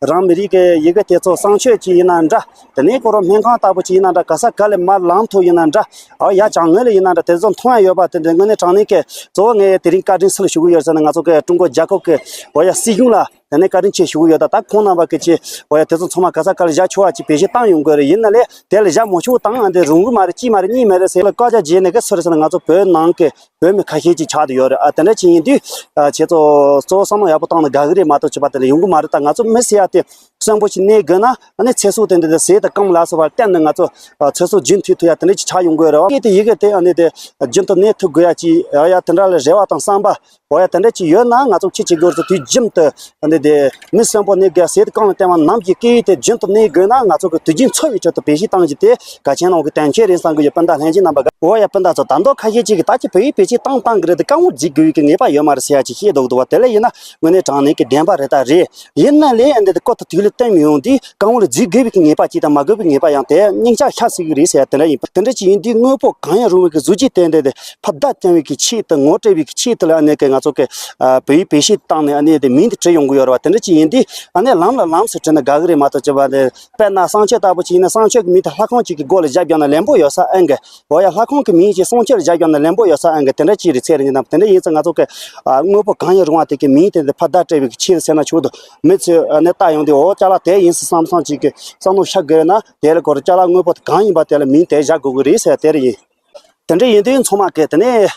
རང་མི་རིགས་ཀྱི་ཡི་གེ་དེ་ཚོ་གསང་སྤྱོད་ཅིག་ཡིན་ན་འདྲ། དེ་ནས་ཁོ་རང་སྨན་ཁང་ལྟ་བུ་ཅིག་ཡིན་ན་འདྲ། ག་ས་ག་ལ་མར་ལམ་ཐོག་ཡིན་ན་འདྲ། ཨ་ཡ་བྱང་ངོས་ལ་ཡིན་ན་འདྲ། དེ་ཚོ་མཐོང་ཡ་ཡོད་པ་དེ་འདྲ་དངོས་གནས་དྲང་གནས་ཀྱི་གཙོ་བོ་ངས་དེ་རིང་བཀའ་དྲིན་སུ་ལ་ཞུ་གི་ཡོད་ཟེར་ན་ང་ཚོ་གི་ཀྲུང་གོ་རྒྱལ་ཁབ་ཀྱི་འོ་ཡ་སྲིད་གཞུང་ལ། དེ་ནས་བཀའ་དྲིན་ཆེ་ཞུ་གི་ཡོད། ད་ད་ཁོང་རྣམ་པ་གི་ཆེད་འོ་ཡ་དེ་ཚོ་ཚང་མ་ག་ས་ག་ལ་བཞག་ཆོག་པ་ཅིག་བེད་སྤྱོད་བཏང་ཡོང་དགོས་རེད། ཡིན་ན་ལས་དེ་ལ་བཞག་མ་ཆོག་དང་ཨ་འདི་རུང་གི་མ་རེད་གཅིག་མ་རེད་གཉིས་མ་རེད་ཟེར་ལ་བཀའ་རྒྱ་བརྗེད་ནས་གི་སུ་རེད་ཟེར་ན་ང་ཚོ་བོད་ནང་གི་བོད་མི་ཁ་ཤས་ཅིག་ཆགས་བསྡད་ཡོད་རེད། ཨ་དེ་འདྲ་ཅིག་ཡིན་དུས་ཨ་ཁྱེད་ཚོ་གཙོ་བོ་བསམ་བློ་ཡག་པོ་བཏང་ན་དགའ་གི་རེད་མ་གཏོགས་ཅི་པ་དེ་ལ་ཡོང་གི་མ་རེད། ད་ང་ཚོ་མི་ཟེར་ཡ་དེ་གསོན་པོ་ཞིག་གནས་དགོས་ན་ཨ་ནི་ཚེ་སྲོག་དེ་འདྲ་དེ་ཟས་དང་སྐོམ་ལ་སོགས་པ་བརྟེན་ནས་ང་ཚོ་ཨ་ཚེ་སྲོག་རྒྱུན་མཐུད་ཐུབ་ཡ་དེ་འདྲ་ཅིག་ཆགས་ཡོང་དགོས་རེད་བ། སྐད་དེ་ཡི་གེ་དེ་ཨ་ནི་དེ་རྒྱུན་དུ་གནས་ཐུབ་དགོས་ཡ་ཅིག་ཨ་ཡ་དེ་འདྲ་ལ་རེ་བ་དང་བསམ་པ། འོ་ཡ་དེ་འདྲ་ཅིག་ཡོད་ན་ང་ཚོ་ཁྱི་གཅིག་གོ་རུ་དུས་རྒྱུན་དུ་འདི་དེ་མི་གསོན་པོ་གནས་དགོས་ཟས་དང་སྐོམ་ལ་བརྟེན་པ་ནམ་གྱི་སྐད་ཡིག་དེ་རྒྱུན་དུ་གནས་དགོས་ན་ང་ཚོ་གི་དུས་རྒྱུན་འཚོ་བའི་ཁྲོད་དུ་བེད་སྤྱོད་བཏང་རྒྱུ་དེ་གལ་ཆེན་ནང་གི་དོན་ཆེན་རེད་བསམ་གི་ཡོད་སྤུན་ཟླ་ལྷན་རྒྱས་རྣམ་པ། འོ་ཡ་སྤུན་ཟླ་ཚོ་ད་མདོ་ཁ་ཤས་ཅིག་གིས་ད་ཀྱི་བོད་ཡིག་བེད་སྤྱོད་བཏང་བཏང་གི་རེད་དེ་རྐང་བ་འཛུལ་དགོས་ཡོད་ཀྱི་ངེས་པ་ཡོད་མ་རེད་ཟེར་ཡ་ཅིག་བཤད་འདུག་འདུག་བ། དེ་ལས་ཡིན་ན་དངོས་གནས་དྲང་གནས་ཀྱི་བདེན་པ་རེད་ད་རེད། ཡིན་ན་ལས་འདི་དེ་ཀོ་ཏ་དུས་ལ་བསྟན་མི་ཡོང་དུས་རྐང་བ་ལ་འཛུལ་དགོས་པའི་གི་ངེས་པ་ཅིག་དང་མ་དགོས་པའི་ངེས་པ་ཡང་དེ་སྙིང་ཆ་ཤ་ཟིག་གི་རེད་ཟེར་ཡ་དེ་འདྲ་ཡིན་པ། དེ་འདྲ་ཅིག་ཡིན་དུས་དངོས་པོ་གང་ཡང་རུང་བའི་གི་གཟུགས་ཅིག་བསྟན་ཏེ་དེ། ཕར་བརྡ་བསྟན་པའི་གི་ཆེད་དུ་ངོ་སྤྲད་པའི་གི་ཆེད་དུ་ལ་ཨ་ནེ་གི་ང་ཚོ་གི་ཨ་བོད་ཡིག་བེད་སྤྱོད་བཏང་ནས་ཨ་ནེ་དེ་མིང་དེ་བྲིས་ཡོང་གི་ཡོད་རེད་བ། དེ་འདྲ་ཅིག་ཡིན་དུས་ཨ་ནེ་ལམ་ལ་ལམ་སུ་བྲིས་ན་དགའ་གི་རེད་མ་གཏོགས་ཅི་བ་དེ་དཔེར་ན་གསང་སྤྱོད་ལྟ་བུ་ཅིག་ཡིན་ན་གསང་སྤྱོད་ཀྱི་མིང་དེ་ལྷ་ཁང་ཅིག་གི་སྒོ་ལ་བཞག་བཞག་ན་ལན་པོ་ཡོད་ས་ཨེ་འགི། འོ་ཡ་ལྷ་ཁང་གི་མིང་ཅིག་གསང་སྤྱོད་ལ་བཞག་བཞག་ན་ལན་པོ་ཡོད་ས་ཨེ་འགི། དེ་འདྲ་ཅིག་རེད་ཚེ་རིང་ནམ། དེ་འདྲ་ཡིན་ཙང་ང་ཚོ་གི་ཨ་དངོས་པོ་གང་ཡང་རུང་བ་དེ་གི་མིང་དེ་འདི་ཕར་བརྡ་སྤྲད་པའི་གི་ཆེད་དུ་ཟེར་ན་ཆོག་འདུག་མི་ཚོས་ཨ་ནེ་ལྟ་ཡོང་དུས་འོ་ཅ་ལག་དེ་ཡིན་ས་བསམ་བསམ་ཅིག་གི་བསམ་བློ་ཤར་དགོས་ན་དེ་ལ་གོ་རུ་ཅ་ལག་དངོས་པོ་དེ་གང་ཡིན་པ་དེ་ལ་མིང་དེ་བཞག་དགོས་གི་རེད་ཟེར་དེ་རེད་ཡིན། དེ་འདྲ་ཡིན་དུས་ཚང་མ་གི་དེ་ནས་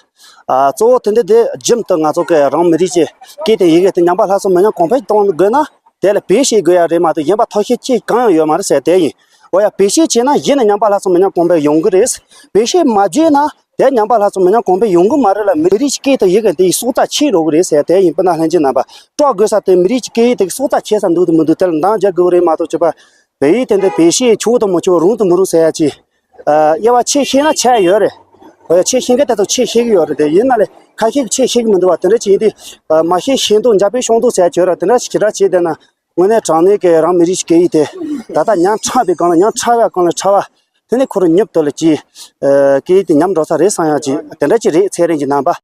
ཨ་གཙོ་བོ་དེ་འདྲ་དེ་རྒྱུན་དུ་ང་ཚོ་གི་རང་མི་རིགས་ཀྱི་སྐད་དེ་ཡི་གེ་དེ་ཉམས་པ་སླར་གསོ་མི་ཉམས་གོང་འཕེལ་གཏོང་དགོས་ན་དེ་ལ་བེད་སྤྱོད་དགོས་ཡ་རེད་མ་གཏོགས་གཞན་པ་ཐབས་ཤེས་ཅིག་གང་ཡང་ཡོད་མ་རེད་ཟེར་དེ་ཡིན། འོ་ཡ་བེད་སྤྱོད་བྱས་ན་གཞི་ནས་ཉམས་པ་སླར་གསོ་མི་ཉམས་གོང་འཕེལ་ཡོང་གི་རེད། བེད་སྤྱོད་མ་བྱས་ན་ དེ་ཉམས་པ་སླར་གསོ་མི་ཉམས་གོང་འཕེལ་ཡོང་གི་མ་རེད་ལ། མི་རིགས་ཀྱི་སྐད་དང་ཡི་གེ་དེ་ཡི་སྲོག་རྩ་ཆད་འགྲོ་གི་རེད་ཟེར། དེ་ཡིན་པ་ན་ལྷན་རྒྱས་རྣམ་པ་སྐྲག་དགོས་ས་དེ་མི་རིགས་ཀྱི་སྐད་ཡིག་དེ་གི་སྲོག་རྩ་ཆད་ས་འདུག་དེ་མི་འདུག་དེ་ལ་འདང་རྒྱག་དགོས་རེད་མ་གཏོགས། ཅི་པ་བོད་ཡིག་དེ་འདི་བེད་སྤྱོད་ཆོག་དང་མི་ཆོག་རུང་དང་མི་རུང་ཟེར་ཡ་ཅི། ཨ། དབྱེ་བ་ཕྱེ་ཤེས་ན་ཆད་ཡོད་རེད། འོ་ཡ། ཕྱེ་ཤེས་མཁན་དེ་ཚོ་ཕྱེ་ཤེས་ཀྱི་ཡོད་རེད། དེ་ཡིན་ན་ལས་ཁ་ཤས་ཀྱིས་ཕྱེ་ཤེས་ཀྱི་མི་འདུག་བ། དེ་འདྲ་ཅིག་ཡིན་དུས། ཨ། མ་ཤེས་ཤེས་འདུག་འཇམ་དཔལ་ཤོང་འདུག་ཟེར་ཡ་ཅི་ཡོད་རེད། དེ་འདྲ་ཞིག་ཇི་འདྲ་བྱས་བསྡད་ན། དངོས་གནས་དྲང་གནས་ཀྱི་རང་མི་རིགས་ཀྱི་སྐད་ཡིག་དེ་ད་ལྟ་ཉམས་ཕྲ་བའི་སྒང་ལ་ཉམས་ཕྲ་བའི་སྒང་ལ་ཕྲ་བ། དེ་ནས་ཁོ་རང་མྱུར་དུ་ལ་ཅིག་ཨ། སྐད་ཡིག་དེ་ཉམས་འགྲོ་ས་རེད་བསམ་ཡ་ཅིག་དེ་འདྲ་ཅིག་རེད། ཚེ་རིང་གི་རྣམ་པ།